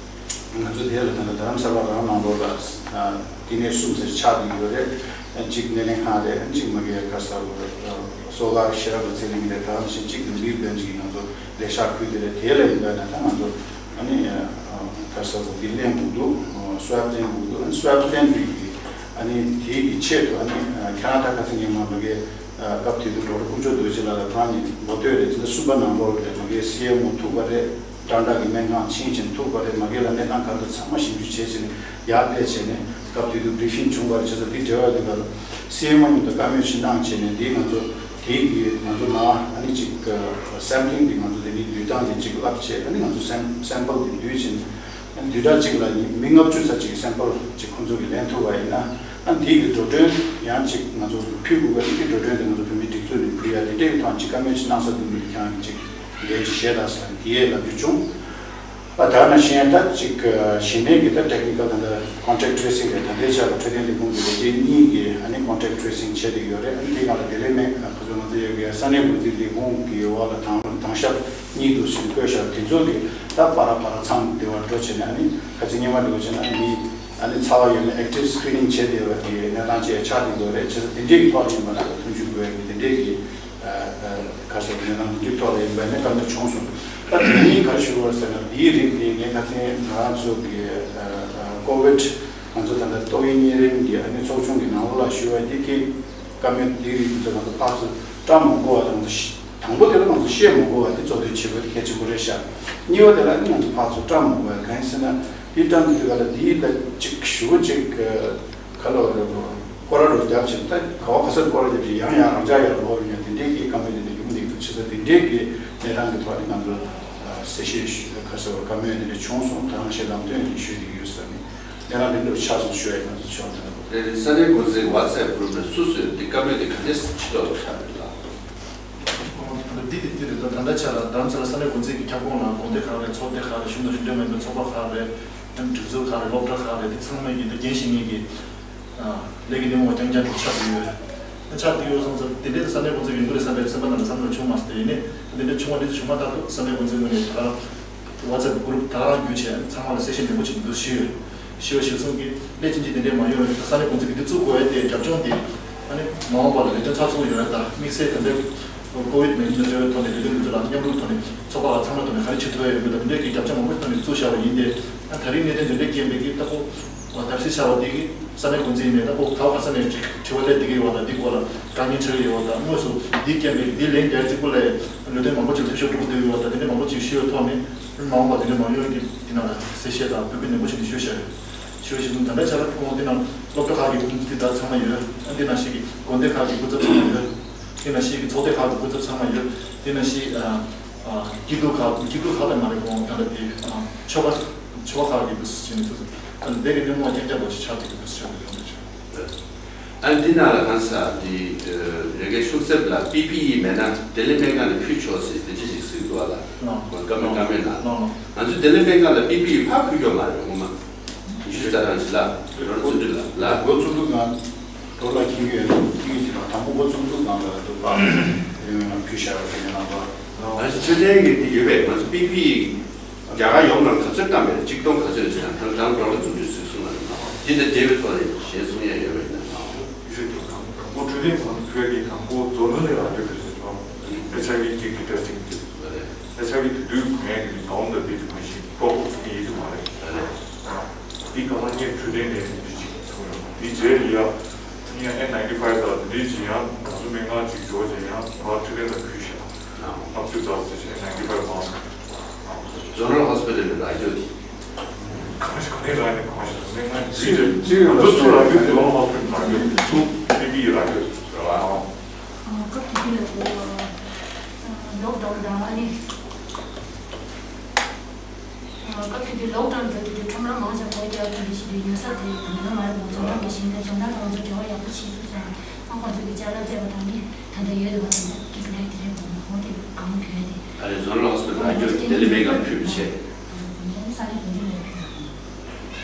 ང་ཚོ་དེ་ལ་ད་ལྟ་རྡ་རམ་ས་ལ་རང་ནང་ལོགས་ལ་བསྟི་གནས་གསུམ་ཟེར་ཆགས་བསྡད་ཡོད་རེད། གཅིག་སྣེ་ལེན་ཁང་རེད། གཅིག་མ་གི་ག་ས་གོ་སོ་ག་ཤེས་རབ་ཚེ་གླིང་རེད། ད་ག་ནང་བཞིན་གཅིག་དུ་འདིར་ལྡན་གཅིག་ང་ཚོ་ལས་ཤག་ཁུལ་དེ་རེད། དེ་ལ་ཡིན་པ་ན་ད་ང་ཚོ་ཨ་ནི་ག་ས་གོ་འདི་ལེན་དགོས་འདུག swab་ལེན་དགོས་འདུག swab་ལེན་དུས་ཀྱི་ཨ་ནི་དེའི་གི་ཆེད་དུ་ཨ་ནི་ཁྱེད་རང་ད་ག་ཚོད་ཉིན་མ་མ་གི་སྐབས་དེ་དུས་ཌོག་ཊར་དཀོན་མཆོག་རྡོ་རྗེ་ལགས་ལ་ཁོ་རང་ཉིད་མགོ་སྟོད་རེད། དེ་ཚོ་གསུམ་པ་ནང་ལོགས་རེད། མ་གི་སི་ཨེམ་ཨོ་ཐུག་པ་རེད། ཀྲང་ཀྲང་གི་སྨན་ཁང་ཕྱིན་ཕྱིན་ཐུག་པ་རེད། མ་གི་ལ་གནས་སྟངས་ག་འདུག་ཚང་མ་ཞིབ་འཇུག་བྱས་བྱས་ནས་ཡར་ཕེབས་བྱས་ནས་སྐབས་དེ་དུས་བྷི་རི་ཕིང་བྱུང་བ་རེད། བྱས་ཙང་འདི་འབྲེལ་བ་འདི་ག་ལ་སི་ཨེམ་ཨོ་ཉིད་དུ་བཀའ་མོལ་ཞིག་གནང་བྱས་ནས་འདི་ང་ཚོ་དེའི་གི་ང་ཚོ་ནང་ཨ་ནི་ཅིག་སེམ་པལ་འདི་ང་ཚོ་དེ་ནི་འདུས་སྟངས་འདི་ཅིག་བསླབ་བྱས་ཨ་ནི་ང་ཚོ་སེམ་སེམ་པལ་འདི་འདུས་བྱས་ནས་བདུན་ཕྲག་གཅིག་ལ་ཡིན་མི་ལྔ་བཅུ་ཙམ་ཅིག་སེམ་པལ་ཅིག་ཁོང་ཚོ་གིས་ལེན་ཐུབ་པ་ཡིན་ན། ཨ་འདི་གི་འགྲོ་གྲོན་ཡང་ཅིག་ང་ཚོ་ཕུལ་དགོས་པ་འདི་གི་འགྲོ་གྲོན་དེ་ང་ཚོ་བོད་མིའི་སྒྲིག་འཛུགས་ནས་ཕུལ་ཡ་དེ་འདྲའི་ཐོག་ཅིག་བཀའ་མོལ་ཅིག་གནང་ས་འདུག་མི་འདུག་ཁྱེད་རང་གིས་ཅིག་འགན་ཅིག་བཞེས་དང་ཟེར་ནས་དེ་ཡས་ལབ་རྒྱུ་བྱུང་། ཨ་ད་ནང་བཞིན་ད་ཅིག་གཞི་ནས་ཀྱི་ད་ཊེག་ནི་ཀལ་ད་ད་ཀོན་ཊེག་ཊི་ཊེ་སིང་རེད། ད་ལྟའི་ཆར་ལ་འཕྲོད་བསྟེན་ལས་ཁུངས་ཀྱི་ལས་བྱེད་གཉིས་ཀྱིས་ཨ་ནི་ཀོན་ཊེག་ཊེ་སིང་བྱས་བསྡད་ཡོད་རེད། ཨ་ནི་དེའི་སྒང་ལ་བདེ་ལེགས་སྨན་ཁ་ཚོ་ང་ཚོ་ཡོད་ཀྱི་ས་གནས་འགོ་འཛིན་ལས་ཁུངས་ཀྱི་འོག་ལ་དང་དང་ཞབས་གཉིས་འདུག་ཟེར་བཀོད་བཞག་དེ་ཚོ་གི་ད་པ་ར་པ་ར་མཚམས་བདེ་བར་འགྲོ་བྱས་ནས་ཨ་ནི་ཁ་ཚིག་སྔོན་མ་འགྲོ་བྱས་ན་ཨ་ནི་ཨ་ནི་ཚ་བ་ཡོད་ན་ཨེག་ཊིབ་སི་ཀི་རི་ནིང་བྱས་བསྡད་པ་གི་གནས་སྟངས་བཅས་ཆགས་བསྡད་ཡོད་རེད། བྱས་ཙང་དེ་འདྲའི་གི་ཐོག་ལ་ཡིན་པ་ན་ད་མཐུན་འཇུག་དགོས་ཡ་གི་དེ་འདྲའི་གི་ག་རེ་ཟེར་ནས་ནང་འདུག་ཐོག་ལ་ཡིན་པ་ནས་བཀའ་མོལ་བྱུང་སོང་། ད་དེ་ཉིན་ག་རེ་ཞུ་བར་ཟེར་ན་དེའི་རིགས་དེ་ངས་ཁ་སང་ང་རང་ཚོ་གི་ཀོ་ཝིད་ང་ཚོ་ད་ལྟ་ཏོག་དབྱིབས་གཉན་རིམས་ཀྱི་ཨ་ནི་ཚོགས་ཆུང་གི་ནང་ལོགས་ལ་ཞུ་བ་དེ་གི་བཀའ་མོལ་དེའི་རིགས་དེ་ཚོ་ང་ཚོ་ཕར་ཚུར་བཀྲམ་མ་དགོས་པ་དང་། དང་པོ་དེ་ལ་ང་ཚོ་བཤད་མ་དགོས་པ་དེ་གཙོ་དོན་ཆེ་བ་དེ་གལ་ཆེན་པོ་རེད་ཤག་གཉིས་པ་དེ་ལ་ཨ་ནི་ང་ཚོ་ཕར་ཚུར་བཀྲམ་མ་དགོས་པ་གང་ཡིན་ཟེར་ན་དེ་བཀྲམ་དུས་ག་ལ་དེའི་ལ་ཅིག་ཞུ་བ་ཅིག་ག་ལ་བ་རེད། སྐོར་ར་རུ་རྒྱབ་ཕྱིན་ད་ག་བ་ག་སར་སྐོར་ར་རྒྱབ་ཕྱིན་ཡང་ཡང་རང་འཇགས་ཡར་ལོག་ཡོང་ཡ་དེ་འདྲའི་གི་བཀའ་མོལ་དེ་འདྲ་ཡོང་བསྡད་འདུག་བྱས་ཙང་དེ་འདྲའི་གི་གནས་སྟངས་ཀྱི་ཐོག་ནས་ང་ཚོ་གསལ་བཤད་ཞུ་ག་ས་བ་བཀའ་མོལ་དེ་འདྲ་བྱུང་སོང་། ད་རང་བཤད་ལམ་སྟོན་དེ་ཞུས་བསྡད་ཡོད་ཟེར་ནས་གནས་སྟངས་དེ་འདྲ་ཆགས་སོང་ཞུ་ཡ་ང་ཚོ་ཆོག་ད། རེད་རེད། ས་གནས་འགོ་འཛིན་ཝ་ཊི་སེབ་གུ་རུབ་ནས་སུ་སུས་འདི་བཀའ་མོལ་དེ་ག་འདྲས་ཕྱི་ལོགས་ལ་ཆགས་ཡོད་ལ། འདི་དེ་དེ་རེད། ད་ད་ལྟ་ཆ་ལ་རྡ་རམ་ས་ལ་ས་གནས་འགོ་འཛིན་གྱི་ཁྱབ་ཁོངས་ལ་དགོན་སྡེ་ཁག་རེད། ཚོགས་སྡེ་ཁག་རེད། གཞུང་དང་གཞུང་འབྲེལ་མ་ཡིན་པའི་ཚོགས་པ་ཁག་རེད། ཨ་ནི་སྒྲིག་འཛུགས་ཁག་རེད། སློབ་གྲྭ་ཁག་རེད། དེ་ཚང་མས་ཀྱི་ད་འགན་བཞེས་མཁན་གྱི་ཨ་ལས་ཀྱི་སྣེ་མོ་རྐྱང་རྐྱང་དུ་ཆགས་ཀྱི་ཡོད་རེད། ཨ་ཆགས་ཀྱི་ཡོད་སོང་ཙང་དེ་འདྲའི་ས་གནས་འགོ་འཛིན་ཡོང་གི་རེད་བསམ་པའི་སེམས་པ་ནང་ལ་བསམ་བློ་བྱུང་མ་སོང་། དེ་ཡིན་ནའི་དེ་འདྲ་བྱུང་བ་འདི་ཚོ་བྱུང་མ་ཐག་ཏུ་ས་གནས་འགོ་འཛིན་ངོས་ནས་ད་ག་རང་ཝ་ཊི་སེབ་གུ་རུབ་ད་ག་རང་བརྒྱུད་བྱས་ཚང་མ་ལ་གསལ་བཤད་ནན་པོ་བྱེད་འདུག་ཞུས་ཡོད། ཞུ་བ་ཞུ་མཚམས་ཀྱི་སླད་ཕྱིན་ཅི་དེ་འདྲས་མ་ཡོང་བའི་ས་གནས་འགོ་འཛིན་གྱི་འདི་བཙུགས་དགོས་པའི་དེ་རྒྱབ་ལྗོངས་དེ་ཨ་ནི་མ་འོངས་པ་ལ་ལས་དོན་ཚགས་ཚུད་ཡོང་ཡ་དང་དམིགས་བསལ་ད་ལྟའི་ཀོ་ཝིད་ནའིན་ཊིན་ལ་འབྲེལ་བའི་ཐོག་ནས་ལས་དོན་འདི་ཚོ་ལ་མཉམ་རུབ་ཐོག་ནས་ཚོགས་པ་ཁག་ཚང་མའི་ཐོག་ནས་ག་རེ་བྱེད་ཐུབ་ཡ་ཡོད་མེད་དང་དེ་འདྲས་ཀྱི་རྒྱབ་ལྗོངས་མང་པོ་ཞིག་ཐོག་ནས་བཙུགས་བཞག་པ་ཡིན་ཏེ། ཨ་ད་རིང་གནད་དོན་དེ་འདྲས་རྐྱེན་པས་ཀྱི་ལྟ་བུ་ བརྡབ་གསིག་ཆགས་པ་འདི་གིས་ས་གནས་འགོ་འཛིན་ནས་ད་ཁོ་ག་བ་ག་ས་ནས་ཅིག་དྲི་བ་སླེབས་བསྡད་ཀྱི་ཡོད་པ་དང་། འདི་སྐོར་ལ་དཀའ་ངལ་འཕྲད་ཀྱི་ཡོད་པ་དང་། དངོས་སུ་འདི་རྐྱེན་པས་འདི་ལན་རྒྱག་གཅིག་པུ་ལས་ལུས་རྟེན་མང་པོ་ཅིག་ལ་ཐེ་ཞབས་སྒྲུག་གི་ཡོད་པ་དང་། དེ་འདྲའི་མང་པོ་ཅིག་ཞུས་པའི་ཐོག་ནས། མ་འོངས་པ་དེ་འདྲའི་མང་ཡོད་ཀྱི་འདི་ནང་ལ་གསལ་བཤད་དང་འབོད་སྐུལ་ནན་པོ་བྱས་ནས་ཞུས་བཞག་ཡོད། ཞུས་བཞིན་དུ་ད་ལྟའི་ཆར་ཁོང་འདི་ནང་སློབ་གྲྭ་ཁག་གི་འགོ་འཛིན་དེ་དག་ཚང་མ་ཡོད། འདི་ནང་བཞིན་གྱི་དགོན་སྡེ་ཁག་གི་སྐུ་ཚབ་ཚང་མ་ཡོད། འདི་ནང་བཞིན་གྱི་ཚོགས་སྡེ་ཁག་གི་སྐུ་ཚབ་ཚང་མ་ཡོད། འདི་ནང་བཞིན་ཨ་ཨ་སྐྱིད་སྡུག་ཁག་སྐྱིད་སྡུག་ཁག་ལ་མ་རེད། ཁོང་ད་ལྟ་དེ་ཨ་ཆོལ་ཁ་ཆོལ་ཁ་ཁག་གི་སྐུ་ཚབ་བྱས་ནས་ཚུད། ད་འདི་གི་སྣེ་མོ་རྐྱང་རྐྱང་པོ་ཞིག་ཆགས་འདུག་གི་སྐུ་ཚབ་ཆགས་འདུག་ཡོང་འདུག་ཅིང་། ཨ་འདི་ནང་ལ་གང་ཟག་འདི་ལས་ཀའི་ཤུགས་གསེབ་ལ་པི་པི་ཨི་མེད་ན་བདེ་ལེགས་སྨན་ཁང་ནས་ཕུལ་ཆོག་ཟེར་དེ་འདྲ་ཞིག་གཟིགས་འདུག་བ་ལ། ལགས། གོ་སྐབས་མེད་ཀ་མེད་ན། ལགས། ང་ཚོ་བདེ་ལེགས་སྨན་ཁང་ལ་པི་པི་ཨི་ཕར་ཕུལ་ཀྱོག་མ་རེད་ངོ་མ། ཉི་ཤུ་རྩ་གྲངས་ཞིག་ལ། ལོ་ར་བརྩོན་འགྲུས་ལ་ལ། འགོ་ཚུགས་དུས་ང་འགྲོ་ལ་ཁྱིམ་གྱི་ཁྱིམ་གྱི་ཅིག་ལ་དང་པོ་འགོ་ཚུགས་དུས་ང་ལ་འདུག་པ། ཡིན་ནའང་ཕུལ་བཞག་པ་དེ་ནང་པ། ང་ཚོ་འཕྲོད་བསྟེན་གྱི་དེ་ཡོད་པས། ང་ཚོ་པི་པི་ཨི་རྒྱ་གར་ཡོངས་ནང་ག་ཚོད་བཏང་བས་གཅིག་སྟོང་ག་ཚོད་ཟེར་ན། ད་ལྟ་ལོ་ར་བརྩོན་འགྲུས་ཟེར་གསུངས་པ་རེད་ན། འདི་ལ་འབྲེལ་བའི་ཐོག་ནས་གཞན་གསུང་ཡ་ཡོད་པས་ན། ཡིན་ཟེར་དུས་དང་པོ་འཕྲོད་བསྟེན་ཁང་ཕུལ་གྱི་དང་པོ་རྫོང་ནང་ནས་རག་རྒྱུ་དེ་ཟེར་བ། ཨེཆ་ཨའི་ཝི་ཀིག་གི་ཊེ་སི་ཊིང་དེ། རེད། ཨེཆ་ཨའི་ཝི་དེ་དུས་ངས་གི་ནི་གང་འདྲ་དེ་དུ་མ་ཤེས་པྲོ་པར་ཐུག་གི་ཡིན་དུ་མ་རེད། རེད། འདི་ག་ལ་ངས་འཕྲོད་བསྟེན་ནས་འདི་ཅིག་ཐུག་ཡོང་། འདི་རྗེས་ལ་ཡ་ངས་ཨེན་ནའིན་ཊི་ཕའིབ་དང་འདི་ཅིག་ཡང་ང་ཚོ་སྨན་ཁང་ཅིག་འབྱོར་བྱས་ཡང་ཕར་འཕྲོད་བསྟེན་ལ་ཕུལ་ཤག་ལྔ་བཅུ་ཙམ་ཟེར་བྱས་ཨེན་ནའིན་ཊི་ཕའིབ་མཱ་སི་ཀི། ཛོ་ནལ་ཧོ་སི་པི་ཊལ་ལ་རག་རྒྱུ་དེ། གང་ཞིག་ག་ནས་རག་ནས་གང་ཞིག་སྨན་ཁང་ཅིག་རེད། ང་ཚོ་ཚུར་རག་རྒྱུ་ཛོ་ནལ་ཧོ་སི་པི་ཊལ་རག་རྒྱུ་ཚུར་པི་པི་ཨི་རག་རྒྱུ་རེད་བ། སྐབས་དེ་དུས་ལོག་ཌའུན་དང་ཨ་ནི། སྐབས་དེ་དུས་ལོག་ཌའུན་འགྲོ་དུས་དུས་ཁྲོམ་ར་མང་ཆེ་སྒོ་རྒྱག་གི་རེད། ཞིག་དུས་ཉོ་ས་དེ་ཉོ་མ་རེད་འདུག་བྱུང་ན་མི་ཤེས་ན། བྱུང་ན་ང་ཚོ་འབྲེལ་བ་ཡག་པོ་བྱེད་ཐུབ་སོང་། ཨ་ཁོང་ཚོ་གི་ཅ་ལག་བཙལ་བ་དང་ནི་ད་ལྟ་ཡོད་རེད་བ། དེ་འདྲ་གི་ལས་དེ་རེད་འདུག་ཧོ་དེ་གང་ཕེ་དེ། ཨ་རེ་ཛོ་ནལ་ཧོ་སི་པི་ཊལ་རག་རྒྱུ་བདེ་ལེགས་སྨན་ཁང་ཕུལ་བྱས།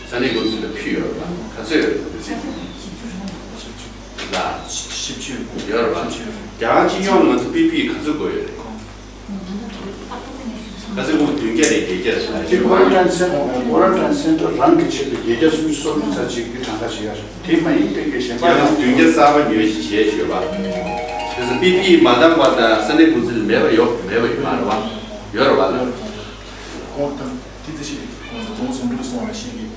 ས་གནས་འགོ་འཛིན་ལ་ཕུལ་ཡོད་རེད་བ། ས་གནས་འགོ་འཛིན་ལ་ཕུལ་ཡོད་རེད་བ། ག་ཚོད་ཡོད་རེད་བ། ལ། བཞི་བཅུ་ཡོད་རེད་བ། རྒྱ་གར་སྤྱི་ཡོངས་ང་ཚོ་པི་པི་ཨི་ག་ཚོད་དགོས་ཡོད་རེད། ག་ཚོད་དགོས། བདུན་བརྒྱ་ནས་བརྒྱད་བརྒྱ་རེད། ཀོ་རན་ཊིན་སེན་ཊར་ཀོ་རན་ཊིན་སེན་ཊར་རང་གི་ཆེད་དུ་བརྒྱད་བརྒྱ་སུམ་ཅུ་སོ་བདུན་ཙམ་ཅིག་གི་གྲངས་ཀ་ཅིག་ཡོད་རེད། དེ་མ་ཡིན་པའི་གི་གཞན་པ་ཡང་ཡང་བདུན་བརྒྱ་རྩ་བ་ཉོས་ཤིག་བྱས་ཡོད་པ། དེ་ཚོ་པི་པི་ཨི་མ་འདང་བ་དང་ས་གནས་འགོ་འཛིན་ལ་མེད་པ་ཡོད་མེད་པ་ཡོད་མ་རེད་བ། ཡོད་རེད་བ་ལ། ཁོང་ཐམས་ཅད་ཀྱིས་ཁོང་ཚོ་ཟུང་འབྲེལ་སོང་བ་ཞིག་གིས་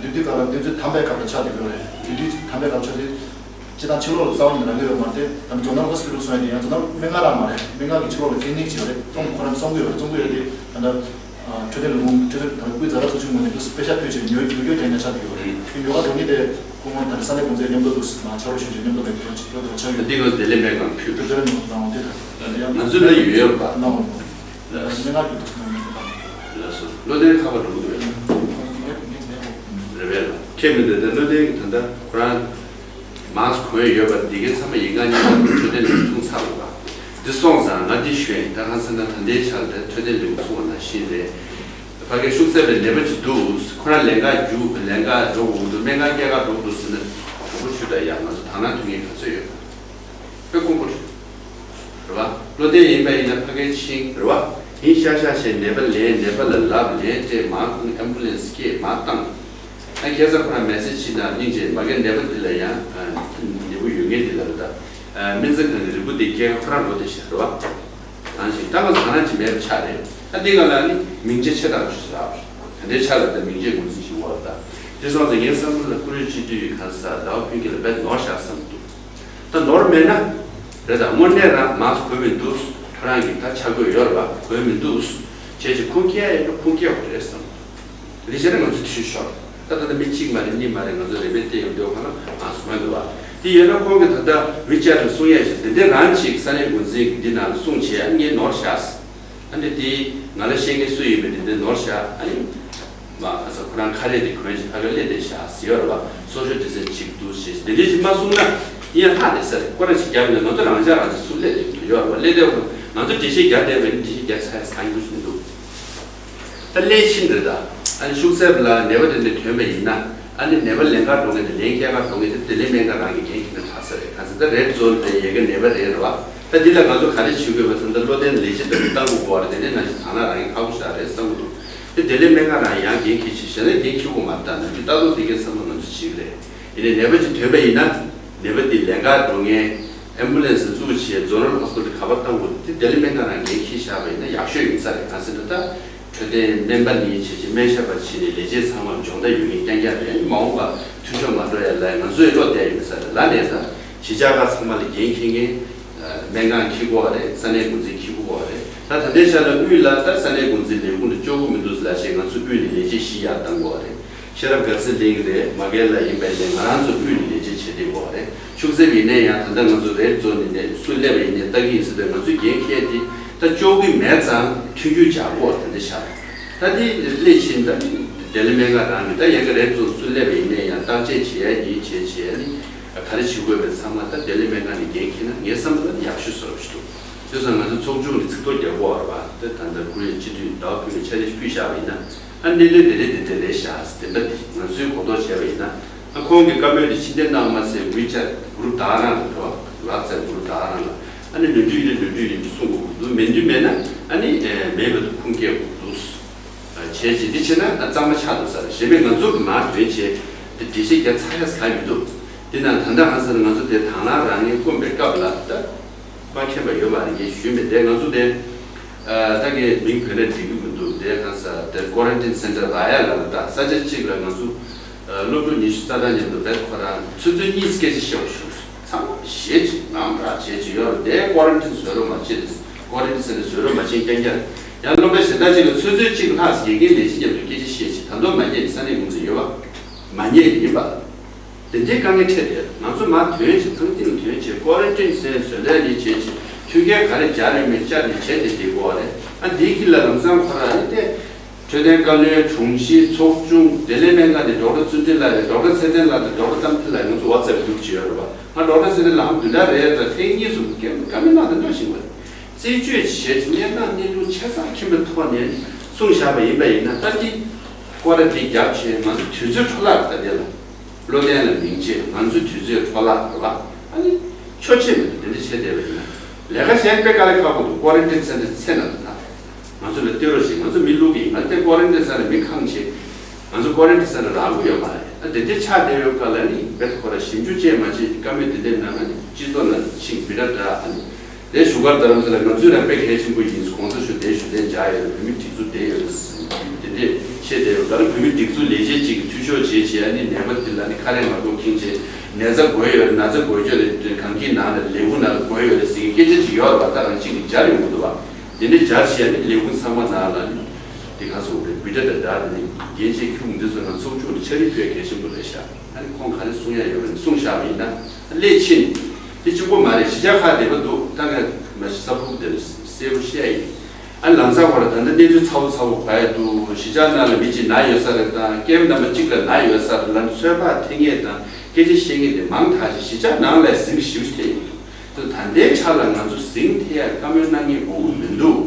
དུས་དུས་སྐབས་ལ་དུས་ཚོད་དམ་པའི་སྐབས་ལ་ཆགས་བསྡད་ཡོད་རེད། དུས་དུས་དམ་པའི་སྐབས་ཆགས་ཏེ། སྤྱི་བཏང་ཕྱི་ལོགས་ལ་རྩ་བ་ནས་རག་གི་ཡོད་མ་རེད་དེ། ད་ནི་ཛོ་ནལ་ཧོ་སི་པི་ཊལ་སོང་ཡ་དེ་ཡང་ཛོ་ནལ་སྨན་ཁང་རང་མ་རེད། སྨན་ཁང་གི་ཕྱི་ལོགས་ལ་ཀི་ལི་ནིག་ཅིག་ཡོད་རེད། རྩོམ་ཁོ་རང་རྩོམ་གི་ཡོད་རེད། རྩོམ་གི་ཡོད་དེ་ད་ལྟ་འཕྲོད་བསྟེན་ལས་ཁུངས་འཕྲོད་བསྟེན་ད་ལྟ་སྐུའི་ཛ་དྲག་ཚོགས་ཆུང་ངོས་ནས་དུ་པེ་ཤ་ཕུལ་བྱས་ཉོ་ཉོ་སྐྱོར་བྱས་ནས་ཆགས་བསྡད་ཡོད་རེད། དེ་ཉོ་ག་འགྲོ་མཁན་དེ་སྐུ་ངོ་ད་ནི་ས་གནས་འགོ་འཛིན་མཉམ་དུ་དུ་མ་ཕྱག་རོགས་ཞུ་བྱས་མཉམ་དུ་མེད་པ་ཅིག་ལོ་དུ་ཆགས་ཡོད། འདི་ང་ཚོ་བདེ་ལེགས་སྨན་ཁང་ཕུལ་འཕྲོད་བསྟེན་ལས་ཁུངས་ནང་དེ་ད་ང་ཚོའི་ལ་ཡོད་ཡོད་རེད་པ། ནང་སྨན་ཁང་གི་དུ་མ་མཉམ་དུ་དང་། ལགས་སོ། བློ་ལྡན་ཁ་པར་འགྲོ་གི་འདུག་ཡ། རེད་པས་ལ། ཁྱེད་མི་འདི་ལྟར་བློ་ལྡན་གྱི་ད་ལྟ་ཁོ་རང་མཱ་སི་ཁོན་ཡོད་པ་འདི་གའི་ཚང་མ་ཡིན་གང་ཉིན་ལ་འཕྲོད་བསྟེན་ལས་ཁུངས་ཚར་བ། འདི་སོང་ཙང་ང་འདི་ཞུ་ཡིན། ད་གང་ཟེར་ན་ད་ལྟའི་ཆར་དེ་འཕྲོད་བསྟེན་ལས་ཁུངས་ཚུགས་པ་ནང་བཞིན་རེད། ཕ་གིར་ཤུགས་ཚད་པའི་ནད་པ་ཅིག་འདུག་ཁོ་རང་ལས་ཀ་རྒྱུགས་ལས་ཀ་འགྲོ་དགོས་འདུག་སྨན་ཁང་སྐྱེལ་ག་འགྲོ་དགོས་འདུག་ཟེར་ན་དྲང་པོ་ཞུ་ད་ཡ། ང་ཚོ་དང་བླངས་ཐོན་མཁན་ག་ཚོད་ཡོད། དཔེ་དཀོན་པོ་རེད། རེད་བ། བློ་བདེ་ཡིན་པ་ཡིན་ན་ཕ་གིར་ཕྱིན་རེད་བ། ཡིན་ཤག་ཤག་བྱས་ནད་པ་ལེན། ནད་པ་ལ་ལབ། ལན་སྤྲད། མར་ཁུངས་ཨེམ་བུ་ལན་སི་སྐད་མར་བཏང་། ཨ་ཁ་སང་ཁོ་རང་མེ་སེ་ཇི་ཞིག་ནང་སྙིང་རྗེ་མ་གི་ནད་པ་འདི་ལ་ཡང་ནད་འབུ་ཡོད་མཁན་འདི་ལ་རེད་ད། སྨན་རྩིས་ཁང་གི་རིལ་བུ་འདི་སྐྱེལ་ཁ་ཁོ་རང་འགྲོ་བསྡད་ཤག་རེད་བ། གང་ཞིག་ད་ང་ཚོ་ག་རང་ཅིག་མེད་པ་ཆགས་རེད། ཨ་འདི་ག་ལ་ནི་མིང་ཆད་ཆེ་དྲགས་ཤིག་རག་རེད། ད་ལྟའི་ཆ་ལ་ད་མིང་ཆད་ངོས་འཛིན་ཞིག་འོག་ལ་ད། དེ་སོང་ཙང་ངའི་བསམ་བློ་ལ་བཀུར་འོས་སྤྱི་འཐུས་ཡི་གང་ཟག་ཟླ་བ་ཕུན་སྐྱིད་ལ་དཔེ་ནོར་ཤག་བསམ་འདུག་ད་ནོར་མེད་ན། རེད་ད། དངོས་གནས་རང་མང་ཚོ་གོ་མི་འདུག་ཁོ་རང་གིས་ད་ཆ་བགོས་ཡོད་རེད་པ། གོ་མི་འདུག་བྱས་ཙང་ཁུངས་སྐྱེལ་ཡ་ཡིན་ན་ཁུངས་སྐྱེལ་དགོས་རེད་བསམ་འདུག་དེ་བྱས་ན་ང་ཚོ་འཐུས་ཤོར། ད་ད་ལྟ་མི་གཅིག་མ་རེད་གཉིས་མ་རེད། ང་ཚོ་རེ་བས་བལྟས་ཡོང་དུས་ཁོ་ན་མང་ཚོ་གོ་འདུག་བ། དེ་ཡོད་ན་ཁོང་གིས་ད་ལྟ་ཝི་ཅེཊ་ལ་གསུང་ཡ་ཞིག་དེ་འདྲ་རང་ཅིག་ས་གནས་འགོ་འཛིན་གྱི་འདི་ནང་ལ་གསུང་བྱས་ཡ་ངས་ནོར་ཤག་ཨ་ནི་དེ་ང་ལ་བཤད་མཁན་སུ་ཡིན་པའི་དེ་འདྲའི་ནོར་ཤག་ཨ་ནི། མ་ཁ་ས་ཁོ་རང་ཁ་རས་དེ་གོན་ཞིག་ཕ་གིར་སླེབས་བསྡད་ཤག་ཟེར་ཡོད་རེད་བ། སོ་ཤལ་ཌི་སི་ཊེན་སིང་ཅིག་འདུག་ཞེས་དེ་འདྲའི་ཞིག་མ་གསུངས་ན་ཡིན་ཡང་ལྷག་བསྡད་ས་རེད། སྐོར་ར་ཞིག་རྒྱབ་ནས་ང་ཚོ་རང་ཅག་རང་ཅག་སུ་སླེབས་བསྡད་ཀྱི་ཡོད་རེད་བ། སླེབས་བསྡད་ང་ཚོ་འགྲེལ་བཤད་རྒྱག་བསྡད་པའི་འགྲེལ་བཤད་རྒྱག་ཚར་ཡ་ས་ཡིན་འདུག་ཞིག་འདུག་ད་སླེབས་ཕྱིན་རེད་ད། ཨ་ནི་ཤུགས་ཚད་ལ་ནད་པ་དེ་འདྲ་ཐོན་པ་ཡིན་ན། ཨ་ནི་ནད་པ་ལེན་གར་འགྲོ་མཁན་དེ་ལན་སྐྱེལ་གར་འགྲོ་མཁན་དེ་བདེ་ལེགས་སྨན་ཁང་རང་གི་འགན་འཁྱེར་ན་དྲག་ས་རེད། ག་ཚོད་ད་རེད་ཛོན་དེ་ཡ་གི་ནད་པ་རེད་རེད་བ། ད་འདི་ལ་ང་ཚོ་ག་རེ་བྱེད་དགོས་པ་དེ་འདྲ་བློ་བརྟན་ལས་བྱེད་དེ་འདྲ་བཏང་དགོས་པ་རེད། དེ་ནས་ནང་བཞིན་དག་སྣང་རང་གི་ཁག་པོ་ཞིག་རེད་བསམ་གི་འདུག་དེ་བདེ་ལེགས་སྨན་ཁང་རང་ཡང་འགན་འཁྱེར་བྱས་གཞན་ལ་འགན་འཁྱེར་དགོས་མ་རེད། ད་ནང་བཞིན་ལྟ་རྟོག་དེ་གའི་བསམ་བློ་ང་ཚོ་བྱེད་ཀྱི་རེད། ཡིན་ནའི་ནད་པ་ཅིག་ཐོན་པ་ཡིན་ན་ནད་པ་འདི་ལེན་གར་འགྲོ་མཁན་ཨེམ་བུ་ལན་སི་འཛུགས་བྱས་ཛོ་ནལ་ཧོ་སི་པི་ཊལ་ག་པར་བཏང་དགོས་དེ་བདེ་ལེགས་སྨན་ཁང་རང་འགན་འཁྱེར་བཞག་པ་ཡིན་ན་ཡག་ཤོས་ཡིན་ས་རེད། གང་ཟེར་ན་ད། འཕྲོད་ འཕྲོད་བསྟེན་སྨན་པ་ནས་བྱས་བྱས་སྨན་ཞབས་པ་བྱས་ནས་ལས་བྱེད་ཚང་མར་སྦྱོང་བརྡར་ཡོད་མཁན་རྐྱང་རྐྱང་རེད། མ་འོངས་པ་འཐུས་ཤོར་མ་འགྲོ་ཡ་ལ་ང་ཚོས་བློ་གཏད་ཡོད་ས་རེད། ལ་ནས་ད་གཞིས་ཆགས་ཁག་ཚང་མ་ལ་འགན་འཁྱེར་མཁན་སྨན་ཁང་འཁྱེར་དགོས་པ་རེད། ས་གནས་འགོ་འཛིན་འཁྱེར་དགོས་པ་རེད། ད་ད་ལྟའི་ཆ་ལ་དབུས་ལ་ད་ས་གནས་འགོ་འཛིན་ལས་ཁུངས་ལ་ལྕོགས་གི་མི་འདུག་ལ་བྱས་ང་ཚོ་དབུས་ནས་ལས་བྱེད་བཞི་ཡར་བཏང་དགོས་པ་རེད། ཤེས་རབ་དགའ་ཚལ་གླིང་རེད། མ་གེ་ལ་ཡིན་པ་ཡིན་ནའི་ང་རང་ཚོ་དབུས་ནས་ལས་བྱེད་བྱེད་བསྡད་དགོས་པ་རེད། ཤུག་གསེབ་ཡིན་ནའི་ཡང་ད་ལྟ་ང་ཚོ་རེབ་ཙོ་ནས་ནས་སུ་སླེབས་པ་ཡིན་ནའི་ལྟ་གི་ཡིན་ཟེར་དུས་ང་ཚོའི་འགན་འཁྱེར་དེ་ད་ལྕོགས་གི་མེད་ཙང་མཐུན་འགྱུར་བྱ་དགོས་ད་ལྟ་ཤག་ད་དེ་སླད་ཕྱིན་ད་ལྡི་ལི་སྨན་ཁང་རང་གི་ད་ཡ་གི་རེབ་ཙོ་སུ་སླེབས་པ་ཡིན་ནའི་ཡང་བརྟག་དཔྱད་བྱེད་ཡ་ཡིན་བྱེད་བྱེད་ཡ་ནི་ག་རེ་བྱེད་དགོས་པའི་ཚང་མ་ད་ལྡི་ལི་སྨན་ཁང་ནས་འགན་འཁྱེར་ན་ངའི་བསམ་པ་ལ་ཡག་ཤོས་བཟོ་འདྲ་ཞིག་འདུག་དེ་སོང་ང་ཚོ་ཚོགས་ཆུང་གི་ཚིག་ཐོ་རྒྱག་དགོས་པ་རེད་པ། དེ་ད་ལྟ་ཁོས་སྤྱི་འཐུས་ཟླ་བ་ཕུལ་བའི་ཕྱག་ལས་ཕུལ་བཞག་པ་ཡིན་ན། ཨ་གནད་དོན་དེ་རེད་དེ་དེ་རེད་ཤག་བདེན་པ་འདི་ང་ཚོའི་གོ་རྟོགས་བྱས་པ་ཡིན་ན། ཨ་ཁོང་གི་བཀའ་མོལ་དེ་ཕྱིར་འཐེན་གནང་མ་ཟད་ཝི་ཆེ་ཊི་གུ་རུབ་དེ་ག་རང་ལ་འགྲོ་བ་ཝ་ཊི་སེབ་གུ་རུབ་དེ་ག་རང་ལ་ཨ་ནི་ནོར་འཁྲུལ་ཡིན་ན་ནོར་འཁྲུལ་ཡིན་གསུང་དགོས་ཀྱི་འདུག་མིན་འདུག་མེད་ན་ཨ་ནི་མེད་པ་དུ་ཁུངས་སྐྱེལ་དགོས་ཀྱི་འདུག་བྱས་རྗེས་འདི་བྱས་ན་ཨ་གཙང་མ་ཆགས་འདུག་ས་རེད། གཞན་པས་ང་ཚོ་གི་མར་དོན་བྱས་དེ་འགྲེལ་བཤད་རྒྱག་ཚར་ཡ་ས་ག་མི་འདུག་དེ་ན་ད་ལྟ་ཧང་སང་ང་ཚོ་དེ་དང་བླངས་རང་ངས་བསྐོན་པའི་སྐབས་ལ་ད། མ་མཁྱེན་པ་ཡོད་པ་རེད། ངས་ཞུས་མེད་དེ་ང་ཚོ་དེ། ད་གའི་མིང་བོད་ནས་འགྲིག་གི་མི་འདུག་དེ་གང་ས་དེ་ཀོ་རན་ཊིན་སེན་ཊར་རག་ཡ་ལ་ད་ས་ཆ་གཅིག་ལ་ང་ཚོ་སློབ་ཕྲུག་ཉི་ཤུ་རྩ་གྲངས་མཉམ་དུ་དེ་ཁོ་རང་ཚོད་ཚོད་གཉིས་སྐད་ཆ་བཤད་པ་བྱུང་། ཚང་མ་ཞེད་ཅིག་ངམ་ར་བྱེད་ཅིག་ཡོད་རེད། དེ་ཀོ་རན་ཊིན་བཟོས་རོགས་མ་བྱེད། ཀོ་རན་ཊིན་སེན་ཊར་བཟོས་རོགས་མ་བྱེད་རྐྱང་རྐྱང་རེད། ཡང་སློབ་གྲྭ་གཞན་དག་ཅིག་ལ་ཚོད་ཚོད་གཅིག་ལྷག་ཙམ་དགེ་རྒན་ལས་བྱེད་མཉམ་དུ་སྐད་ཆ་བཤད་ཅིག་ད་དུང་མ་ཉན་ས་གནས་ཀུང་སི་ཡོད་པ་མ་ཉན་ཡིན་པ། དེ་འདྲའི་དཀའ་ངལ་འཕྲད་དེ་ང་ཚོ་མར་ཐོན་བྱས་ཚང་ཐིང་ཐོན་བྱས་ཀོ་རན་ཊིན་སེན་ཊར་བཟོས་ལས་ནས་བྱས་བྱས་མཐུན་རྐྱེན་ག་རེ་སྦྱར་ཡོད་མེད་བཅར་ནས་བྱས་ཏེ་བསྡད་དགོས་པ་རེད། ཨ་འདིའི་དཀྱིལ་ལ་ལམ་སང་ཁོ་རང་ཨ་ནི་དེ་འཕྲོད་བསྟེན་བཀའ་བློན་དྲུང་ཆེ་ཚོགས་ཆུང་བདེ་ལེགས་སྨན་ཁང་དེ་ཌོག་ཊར་བརྩོན་འགྲུས་ལགས་རེད། ཌོག་ཊར་ཚེ་བརྟན་ལགས་དང་ཌོག་ཊར་གཏམ་ཐིག་ལགས་ང་ཚོ་ཝ་ཊི་སེབ་གུ་རུབ་ཅིག་ཡོད་རེད་པ། ང་ཌོག་ཊར་ཚེ་བརྟན་ལགས་ཧམ་དུ་ལ་རེད་ད་ཐེངས་གཉིས་སུ་སྐད་བཀའ་མོལ་གནང་དེ་འདྲ་ཞིག་པ་རེད། རྩད་གཅོད་བྱས་ཀྱི་གནས་སྟངས་གནས་ལུགས་ཆ་ཚང་མཁྱེན་པའི་ཐོག་ནས་གསུངས་བཞག་པ་ཡིན་པ་ཡིན་ན་ད་འདི་སྐོར་ར་འདི་རྒྱབ་བྱས་ང་ཚོ་དུས་ཚོད་འཕྲོ་བརླག་ད་དེ་ལ། བློ་བརྟན་ལ་མིང་ཆད་ང་ཚོའི་དུས་ཚོད་འཕྲོ་བརླག་རེད་བ། ཨ་ནི་ཆོག་ཆེད་མེད་དུ་དེ་འདྲ་བྱས་བསྡད་པ་ཡིན་ན། ལས་ཀ་གཞན་དཔེ་དཀའ་ལས་ཁག་པོ་འདུག་ཀོ་རན་ཊིན་སེན་ཊར་ཚེ་ན་དུ་ད། ང་ཚོ་ལ་སྟེར་རོགས་ཞེས་ང་ཚོ་མི་བླུག་གི་ཡིན། ང་ཚོ་ཀོ་རན་ཊིན་སེན་ཊར་མི་ཁང་བྱེད། ང་ཚོ་ཀོ་རན་ཊིན་སེན་ཊར་རག་གི་ཡོད་མ་རེད། ཨ་དེ་འདྲ་ཆགས་བསྡད་ཡོད་སྐབས་ལ་ནི་བེད་ཁོ་ར་ཞིབ་འཇུག་བྱས་མ་བྱས་བཀའ་མོལ་དེ་འདྲ་གནང་ན་ནི་སྤྱི་ཚོགས་ནང་ཕྱིན་བི་ཌ་འདྲ་ཨ་ནི། དེ་བཞུགས་སྒར་རྡ་རམ་ས་ལ་ང་ཚོས་རང་དཔེ་གལ་ཆེན་པོ་ཡིན། གོང་ས་མཆོག་དེ་བཞུགས་གདན་འཇགས་ཡོད་རེད། བོད་མི་སྒྲིག་འཛུགས་བསྡད་ཡོད་རེད་ཟེར་དེ་འདྲས་བཤད་བསྡད་ཡོད། ད་ལ་བོད་མི་སྒྲིག་འཛུགས་ལས་བྱེད་ཅིག་གིས་འཐུས་ཤོར་བྱས་བྱས་ཨ་ནི་ནད་པ་དེ་ལ་ནི་ཁ་རས་མ་དགོས་ཁྱིམ་བྱས་ནད་ཚ་འགོས་ཡོད་རེད། ན་ཚ་འགོས་ཀྱི་རེད། གང་གི་ནང་ལ་ལས་ཁུངས་ནང་ལ་འགོས་ཡོད་རེད་ཟེར་གྱི་སྐད་ཆ་ཅིག་ཡོད་རེད་པ། ད་རང་གཅིག་གིས་སྦྱར་ཡོང་གི་འདུག་པ། དེ་འདྲས་སྦྱར་བྱས་ཨ་ནི་ལས་ཁུངས་ཚང་མ་ནང་ལ་ནི་དེ་ག་སོང་རེད། བི་ཌ་འདྲ་འདྲ་དེ་ནི་རྒྱན་ཆས་ཁྱུང་འདི་ཚོ་ནང་ཚོགས་ཆུང་ནི་ཕྱག་ལས་ཕུལ་གལ་ཆེན་པོ་རེད་ཤག་ཨ་ནི་ཁོང་ག་རེ་གསུང་ཡ་ཡོད་རེད་གསུངས་བཞག་པ་ཡིན་ན། སླད་ཕྱིན། དེ་གཅིག་པོ་མ་རེད། གཞིས་ཆགས་ཁག་བསྡད་པ་འདུག་ད་ང་མ་གཞི་ས་ཕུ་བོ་དེ་ལ་གསལ་པོ་བཤད་ཡིན། ཨ་ལམ་སང་བར་ད་ལྟ་གནས་ཚུལ་ཚ་བོ་ཚ་བོ་གོ་ཡ་འདུག་གཞིས་ཆགས་ནང་ལ་མི་གཅིག་ན་ཡོད་ས་རེད་དང་སྐྱེ་བོ་རྣམ་པ་གཅིག་ལ་ན་ཡོད་ས་རེད་ལ་ཚོད་དཔག་འཐེན་མཁན་དང་སྐད་ཆ་བཤད་མཁན་དེ་མང་དྲགས་ཤིང་གཞིས་ཆགས་ནང་ལ་ཟིང་ཞིབ་ཐེབས་ཡོད་འདུག་ད་ལྟའི་ཆ་ལ་ང་ཚོ་ཟིང་ཐེབས་ཡ་བཀའ་མོལ་གནང་མཁན་དགོས་ཀྱི་མི་འདུག་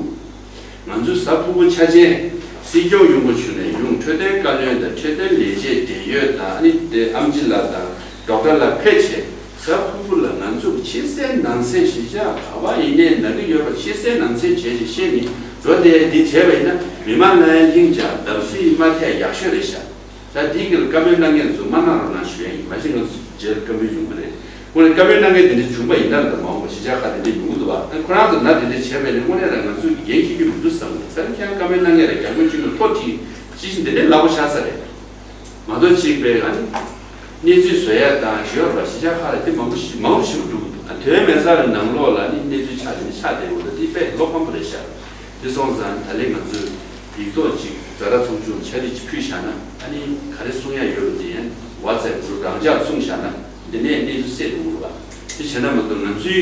ང་ཚོའི་གཟའ་ཕུར་བུ་ཆ་ཅན། སྲིད་སྐྱོང་ཡོང་གི་བྱུང་ནས་ཡོང་འཕྲོད་བསྟེན་བཀའ་བློན་དང་འཕྲོད་བསྟེན་ལས་བྱེད་འབྲེལ་ཡོད་དང་ཨ་ནི་དེ་ཨམ་ཆི་ལགས་དང་ཌོག་ཊར་ལགས་ཕེབས་བྱས་གཟའ་ཕུར་བུ་ལ་ང་ཚོ་ཕྱི་གསལ་ནང་གསལ་གཞིས་ཆགས་ག་པར་ཡིན་ནའི་ན་གི་ཡོད་པ་ཕྱི་གསལ་ནང་གསལ་བྱས་ཤིག་བཤད་ནས་འགྲོ་བསྡད་འདི་བྱས་པ་ཡིན་ན་མི་མང་ལ་ཡང་ལྷིང་འཇགས་བརྡབ་གསིག་མ་ཐེབས་ཡག་ཤོས་རེད་ཤག་ད་འདི་གི་བཀའ་མོལ་གནང་མཁན་ཚོ་མ་གནང་རོགས་གནང་ཞུ་ཡ་ཡིན། མ་གཞི་ང་ཚོ་རྗེས་ལ་བཀའ་མོལ་ཡོང་གི་རེད། དངོས་གནས་བཀའ་མོལ་གནང་མཁན་དེ་འདྲ་བྱུང་པ་ཡིན་ན་ལ་མ་འོངས་པ་གཞིས་ཆགས་ཁག་དེ་འདྲ་ཡོང་གི་འདུག་བ། ཨ་ཁོ་རང་ཚོ་ན་དེ་འདྲ་བྱས་པས་ནི་དངོས་གནས་ལ་ང་ཚོས་འགན་འཁྱེར་རྒྱུ་མི་འདུག་བསམ་གི་འདུག་ད་རིང་ཁྱེད་རང་བཀའ་མོལ་གནང་མཁན་ལ་རྒྱ་མགོ་གཅིག་ནས་ཐོ་ཁྲིད་ཅི་ཞིག་འདི་འདྲའི་ལག་པ་བཞག་ས་རེད། མ་གཏོགས་གཅིག་པའི་ཨ་ནི་གནས་ཚུལ་བཟོ་ཡ་དང་བྱེད་ཡོད་རེད་བ། གཞིས་ཆགས་ཁག་ལ་དེ་མང་པོ་ཞིག་མང་པོ་ཞིག་འགྲོ་གི་འདུག་ཨ་དོན་མེད་ས་རེད། ནང་ལོགས་ལ་ནི་གནས་ཚུལ་ཆགས་དེ་ནི་ཆགས་བསྡད་ཡོད་རེད། དེ་དཔེ་བློ་ཕམ་པོ་རེད་ཤག་དེ་སོང་ཙང་ད་ལན་ང་ཚོས་ཡིག་ཐོག་ཅིག་ཛ་དྲག་ཚོགས་ཆུང་ཕྱག་བྲིས་ཅིག་ཕུལ་བཞག་ན་ཨ་ནི་ག་རེ་གསུང་ཡ་ཡོད་པ་དེ་ཡང་ཝ་ཚེབ་གུ་རུབ་རང་འཇགས་གསུངས་བཞག་ན་འདི་ནས་གནས་ཚུལ་གསལ་འགྲོ་གི་རེད་བ། དེ་བྱས་ན་མ་གཏོགས་ང་ཚོའི་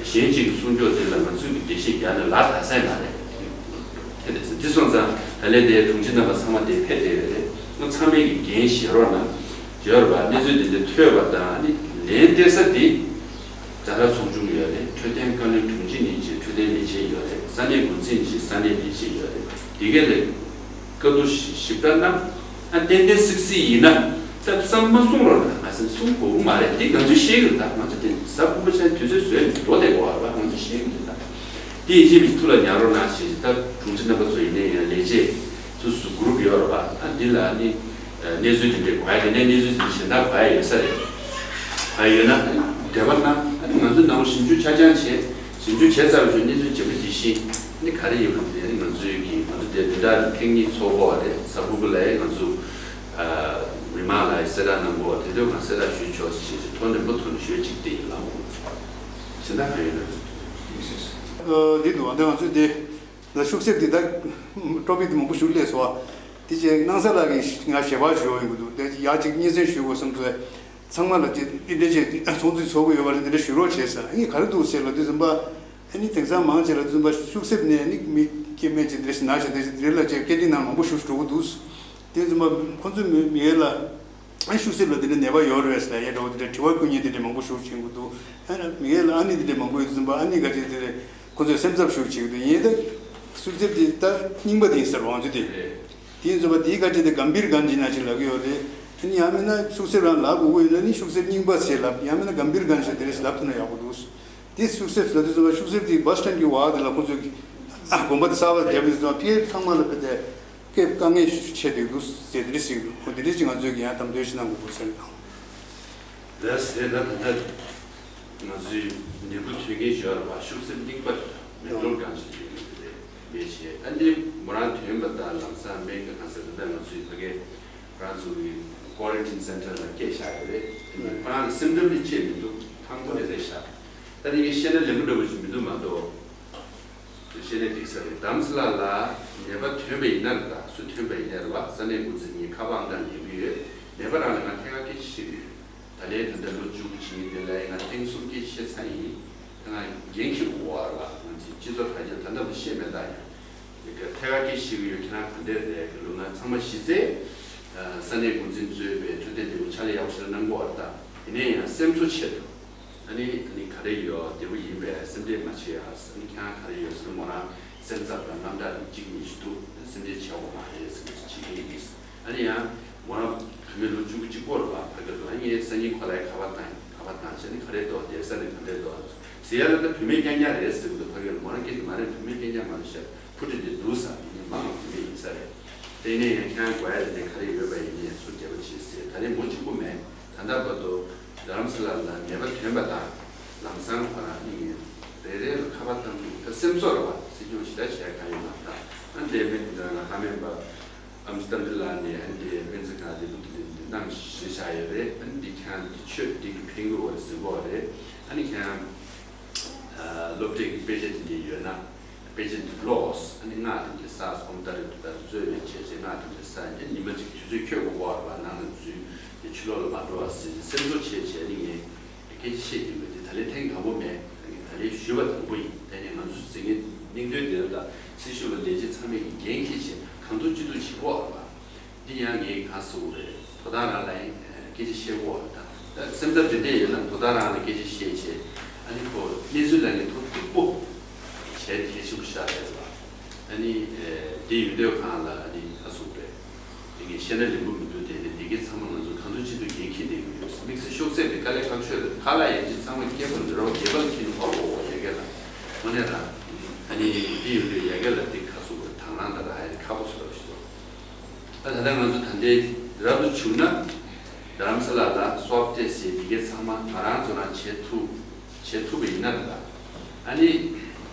གཞན་གཅིག་གི་གསུང་ཕྱོགས་དེ་ལ་ང་ཚོས་ཀྱི་འགྲེལ་བཤད་རྒྱག་ན་ལག་ད་ས་ཡ་མ་རེད། དེ་རེད་ཟེར། དེ་སོང་ཙང་ད་ལན་དེ་དྲུང་ཆེ་རྣམ་པ་ཚང་མ་དེ་ཕེབས་བསྡད་ཡོད་རེད། ང་ཚང་མས་ཀྱི་འགན་བཞེས་རོགས་གནང་། བརྗོད་པ་གནས་ཚུལ་འདི་འདྲ་ཐོས་པ་དང་ནི་ལན་སྟེར་ས་འདི་ཛ་དྲག་ཚོགས་ཆུང་ཡོད་རེད། འཕྲོད་བསྟེན་བཀའ་བློན་དྲུང་ཆེ་ནས་ཅིག་འཕྲོད་བསྟེན་ལས་བྱེད་ཡོད་རེད། ས་གནས་འགོ་འཛིན་ནས་ཅིག་ས་གནས་ལས་བྱེད་ཡོད་རེད། དེ་གས་ལས་བཀའ་བསྡུར་ཞིབ་ཕྲ་གནང་། ཨ་ཏན་ཏན་སིག་སིག་ཡིན་ན་ད་བསམ་མ་གསུང་རོགས་གནང་། ང་སེམས་གསུང་དགོས་ཀྱི་མ་རེད། འདི་ང་ཚོས་ཤེས་ཀྱི་རེད། ད་ང་ཚོ་དེ་གཟའ་ཕུར་བུ་ཆ་དུས་ཚོད་བཟོས་འགྲོ་བསྡད་དགོས་པ་རེད་པ། ང་ཚོས་ཤེས་ཀྱི་རེད། ད་དེ་ཡིན་ཕྱིན་མི་ཐུགས་ལ་ཉར་རོགས་གནང་ཞེས་ད་དྲུང་ཆེ་རྣམ་པ་ཚོ་ཡིན་ནའི་ཡང་ལས་བྱེད་སོ་སོ་གུ་རུབ་ཡོད་རེད་པ། ཨ་འདི་ལ་ནི་གནས་ཚུལ་དེ་འདྲའི་གོ་ཡ་དེ་ནས་གནས་ཚུལ་དེ་གཞན་དག་གོ་ཡ་ཡོད་ས་རེད། གོ་ཡ་ཡོད་ན་འབྲེལ་བ་གནང་། ཨ་ནི་ང་ཚོ་ནང་ཞིབ་འཇུག་ཆ་རྐྱང་བྱས། ཞིབ་འཇུག་བྱས་ཚར་བའི་གནས་ཚུལ་ཇི་མ་ཇི་བཞིན་ ནི་ག་རེ་ཡིན་པ་དེ་ནི་ང་ཚོའི་གི་ང་ཚོ་དེ་འདི་འདྲ་ཐེངས་གཉིས་ཚོགས་པ་རེད། གཟའ་ཕུར་བུ་ལ་ང་ཚོ་མི་མང་ལ་གསལ་བསྒྲགས་གནང་དགོས་པ་དེ་དུས་ང་གསལ་བསྒྲགས་ཞུས་ཆོག་ཅེས་ཐོག་ནས་མུ་མཐུད་ནས་ཞུས་ཅིག་དེ་ཡིན་ལ། གཞན་དག་གང་ཡོད་ན། འདི་འདུག་ཨ་འདི་ང་ཚོས་དེ་ལ་ཤུགས་གསེབ་དེ་ད་ཊོ་པིག་དེ་མང་པོ་ཞིག་སླེབས་སོང་བ། དེ་རྗེས་སྣང་ས་ལགས་ཀྱིས་ང་ཞལ་པར་ཞུ་བ་ཡིན་དགོས་འདུག་དེ་ཡག་ཅིག་སྙན་སེང་ཞུ་དགོས་བསམ་ཚོད། ཚང་མ་ལ་ཅིག་འདི་འདྲ་བྱས་ཚོགས་འདུ་ཚོགས་ཀྱི་ཡོད་པ་རེད། འདི་འདྲ་ཞུ་རོགས་བྱས་ཟེར། ཨ་ནི་ག་རེ་འདུག་ཟེར་ལབ་དུས་ཙམ་པ། ཨ་ནི་དེང་སང་མང་ཆེ་ལབ་དུས་ཙམ་པ་ཤུགས་གསེབ་ནས་ནི་མི་སྐྱེ་དམན་ཅིག་འདི་འདྲ་ཞིག་ན་ཞིག་འདི་འདྲ་ལ་ཅིག་སྐད་འཕྲིན་ནང་མང་པོ་ཞིག་འགྲོ་གི་འདུག་དེ་ཙམ་པ་ཁོང་ཚོའི་མི་མི་ཡོད་ལ། ཨ་ནི་ཤུགས་གསེབ་ལ་འདི་འདྲ་ནད་པ་ཡོད་རེད་ཟེར་ཡ་འདྲ་བོ་འདི་འདྲ་དྲི་བ་བཀོད་མཁན་འདི་འདྲ་མང་པོ་ཞིག་བྱེད་ཀྱི་འདུག་ཨ་ནི་མི་ཡོད་ལ་ཨ་ནི་འདི་འདྲ་མང་པོ་ཡོད་དུས་ཙམ་པ་ཨ་ནི་ག་ཅིག་འདི་འདྲ་ཁོང་ཚོས་སེམས་འཚབ་ཞིག་བྱེད་ཀྱི་འདུག་ཡིན་ད་ཤུགས་གསེབ་འདི་ད་རྙིང་པ་དེ་ཡིན་ཟེར་བ་ང་ཚོ་དེ། དེ་ཡིན་ཙམ་པ་དེའི་ཁ་ཆེ་དེ་གམ་བིར་གན་ཇི་ན་ཅིག་ལབ་ཀྱི་ཡོད་རེད། དེ་ནི་ཡང་མིན་ན་ཤུགས་གསེབ་རང་ལབ་དགོས་ཀྱི་ཡོད་ན་ནི་ཤུགས་གསེབ་རྙིང་པ་ཟེར་ལབ། ཡང་མིན་ན་གམ་བིར་གན་ཇི་དེ་རེད་ལབ་ཐུབ་ན་ཡག་པོ་འདུག་དེ་ཤུགས་གསེབ་ལབ་དུས་ཙམ་པ་ཤུགས་གསེབ་དེ་བྷ་སི་ཊན་གྱི་འོག་དེ་ལ་ཁོང་ཚོས་ཀྱི་ཨ་དགོན་པ་དེ་གསར་པ་བརྒྱབ་ཡོད་ཙང་ཕ་གིར་ཚང་མ་ལ་དཔེ་དེ་སྐད་དཀའ་ངལ་ཆེ་བསྡད་འདུག་ཟེར་དེ་རེད་ཟེར་གྱི་འདུག་ཁོ་དེ་རེད་ཅིག་ང་ཚོས་ཀྱི་ཡང་དམ་དོན་ཞིག་གནང་དགོས་ཀྱི་ཟེར་དང་། ལགས་སེ། ད་ད་ལྟ་ང་ཚོའི་ནད་འབུ་ཐོན་མཁན་ཞོར་བ་ཤུགས་གསེབ་རྙིང་པ་མེ་ཏོག་གང་ཞིག་ཡོད་ཀྱི་རེད་མེད་ཞེས། ཨ་འདི་མོ་རང་ཐོན་པ་དང་ལམ་སང་སྨན་ཁང་ཁ་སང་ད་ལྟ་ང་ཚོའི་ཕ་གའི་རང་ཚོ་གི་ཀོ་རན་ཊིན་སེན་ཊར་ལ་སྐད་བཞག་ཡོད་རེད། ཨ་འདི་ཁོ་རང་གི་སིམ་ཊམ་ནི་ཅི་མི་འདུག་ཐང་པོ་ནས་རེད་བཞག་ད་འདི་ངས་བཤད་ན་ལེགས་པོ་འདྲ་པོ་ཞིག་མི་འདུག་མ་གཏོགས། བཤད་ནས་འགྲིག་ས་རེད། དྷ་རམ་ས་ལ་ལ་ནད་པ་ཐོན་པ་ཡིན་ན་རེད། ད་སུ་ཐོན་པ་ཡིན་ན་རེད་བ། ས་གནས་འགོ་འཛིན་གཉིས་ཁ་པར་ཨང་གྲངས་ཉན་གྱི་ཡོད། ནད་པ་རང་ལ་ང་ཐད་ཀར་སྐད་ཆ་བཤད་ཀྱི་ཡོད། ད་ལན་ད་ལྟ་ལོ་བཅུ་དགུ་ཕྱིན་གྱི་དེ་ལ་ང་ཐེངས་གསུམ་སྐད་ཆ་བཤད་ཚར་ཡིན། ད་ང་འགན་འཁྱེར་དགོས་པ་རེད་བ། ང་ཚོའི་སྤྱི་ཚོགས་དྲ་རྒྱ་ད་ལྟ་བ་བཤད་མེད་ད་ཡང་། ཐད་ཀར་སྐད་ཆ་བཤད་ཀྱི་ཡོད། ཁྱེད་རང་ག་འདྲས་རེད་གི་ལོ། ང་ཚང་མ་གཞི་རྩའི་ས་གནས་འགོ་འཛིན་གཙོས་པའི་འཕྲོད་བསྟེན་ལས་ཁུངས་ཕྱག་ལས་ཡག་པོ་ཞིག་གནང་གི་ཡོད་རེད། ད་ཡིན་ན་ཡང་སེམས་གསོ་ཆེད་དུ། ཨ་ནི་ཨ་ནི་ག་རེ་ཡོད་བདེ་པོ་ཡིན་པས་སེམས་ཁྲལ་མ་བྱེད་ཨ། ཨ་ནི་ཁྱེད་རང་ག་རེ་ཡོད་ཟེར་ན་མོ་རང་སེམས་འཚབ་དང་དངངས་སྐྲག་གཅིག་གཉིས་ཤིག་འདུག་སེམས་ཁྲལ་བྱེད་དགོས་མ་རེད་ཟེར་ནས་བྱེད་ཀྱི་ཡིན། ཨ་ནི་ཡང་མོ་རང་བུད་མེད་ལོ་བཅུ་དགུ་གཅིག་པོ་རེད་བ། ཕ་གི་ལ་ངས་སང་ཉིན་ཁོ་ལ་ཁ་པར་བཏང་ཁ་པར་བཏང་བྱས་ནས་ག་རེ་འདུག་བསྡད་ས་ནས་ག་འདྲས་འདུག་ཟེར་ཡ་ལ་ད་བུད་མེད་རྐྱང་རྐྱང་རེད་ཟེར་གི་འདུག་ཕ་གི་ལ་མོ་རང་སྐད་ཆ་མ་རེད། བུད་མེད་རྐྱང་རྐྱང་མ་རེད་ཤག་ཕུ་ཏི་དེ་འདུག་ས་དེ་ནི་མང་བུད་མེད་ཡིན་ས་རེད། དེ་ནས་ཡང་ཁྱེད་རང་དགོས་ཡ་དེ་ག་རེ་ཡོད་པ་ཡིན་ནས་ཚུར་འབྲེལ་བ་བྱེད་ཟེར། ད་རེས་མོ་གཅིག་པུ་མེད། ད་ལྟ་བར་དུ་རྡ་རམ་ས་ལ་ལ་ནད་པ་ཐོན་པ་དང་ལམ་སང་ཁོ་རང་གཉིས་རེ་རེ་ལ་ཁ་པར་བཏང་འདུག་ད་སེམས་གསོ་རེད་བ། སྲིད་སྐྱོང་ཞེ་དྲག་བྱས་གང་ཡོད་མ་རེད། ད་ཨ་འདས་མེད་འདི་འདྲ་ལ་ཁ་སྨན་པ་ཨམ་སི་ཏན་ཏི་ལ་ནས་ཨ་འདས་སྨན་རྩིས་ཁང་དེ་ལུགས་དེ་འདི་གནང་ཞེས་བྱ་ཡོད་རེད། ཨ་འདི་ཁྱང་འདི་ཆོས་འདི་གི་ཕན་གི་བ་རེད་ཟེར་གོ་བ་རེད། ཨ་ནི་ཁྱང་སློབ་གྲྭའི་དཔེ་ཆ་དེ་འདྲ་ཡོད་ན། དཔེ་ཆ་འདི་ཀློགས། ཨ་ནི་སྔགས་དེ་འདྲ་བསགས། ཨོཾ་ཏཱ་རེ་ཏུཏྟཱ་རེ་གཙོས་པའི་བྱས་རྗེས་སྔགས་དེ་འདྲ་བསགས་ནས་ཉི་མ་གཅིག་དུས་ཚོད་འཁྱོལ་དགོས་པ་རེད་པ། ནང་ལ་འཛུལ་ཏེ་ཕྱི་ལོགས་ལ་མ་འགྲོ་བ་ཟེར་ཏེ་སེམས་གསོ་བྱས་བྱས་ནས་ངས་སྐད་ཆ་བཤད་ཀྱི་ཡོད་པ་དེ་ད་ལན་ཐེངས་དང་པོ་མེད། ད་ངས་ད་ལན་ཞུས་པ་དང་པོ་ཡིན། ད་ནི་ང་ཚོ་ཟེར་མཁན་སྙིང་དོན་དེ་རེད། ད་སྲི་ཞུ་བ་ལས་བྱེད་ཚང་མས་ཀྱི་འགན་འཁྱེར་བྱས་གང་ཐུབ་ཅི་ཐུབ་བྱེད་དགོས་པ་རེད་པ། འདི་ཡང་ངས་གང་ཟེར་དགོས་རེད། དོ་བདག་རང་ལ་ཡང་སྐད་ཆ་བཤད་དགོས་པ་དང་། ད་སེམས་འཚབ་དེ་འདྲས་ཡོད་ན་དོ་བདག་རང་ལ་སྐད་ཆ་བཤད་བྱས། ཨ་ནི་ཁོ་གནས་ཚུལ་ལ་ངས་ཐུགས་གཏུག་པོ་བྱས་ཏེ་གལ་ཆེན་པོ་ཤར་རེད་ལ། ཨ་ནི་འདི་ཡོད་དུས་གང་ལ་ཨ་ནི་ག་ཟེར་དགོས་རེད། འདི་ངས་བཤད་ན་ལེགས་པོ་མི་འདུག་དེ་ནི་འདི་གའི་ཚང་མ་ང་ཚོ་གང་ཐུབ་ཅི་ཐུབ་འགན་འཁྱེར་བསྡད་ཀྱི་ཡོད། དམིགས་བསལ་ཤོག་ཚད་དེ་དཀའ་ལས་ཁག་ཤོས་རེད། ཁ་ལག་ཡན་ཆད་ཚང་མ་སྐྱེས་པ་འདི་རོགས་སྡེ་པ་ལ་འཁྱེར་ནས་ཕར་ལོག་འོ་ཡ་ག་ལ་དངོས་གནས་རང་། ཨ་ནི་འདི་ཡོད་དུས་ཡ་ག་ལ་འདི་ག་ཟེར་དགོས་རེད། དང་བླངས་དང་ར་ཧ་ཡ་ཁག་པོ་བཟོ་འདྲ་ཞིག་འདུག་ད་ད་ལྟ་ང་ཚོ་ད་ལྟའི་རབ་ཏུ་བྱུང་ན་རྡ་རམ་ས་ལ་དང་སོབ་ཏེ་ཟེར་འདི་གའི་ཚང་མ་ང་རང་ཚོ་རང་བྱེད་ཐུབ་བྱེད་ཐུབ་པ་ཡིན་ན་རེད། ད་ཨ་ནི་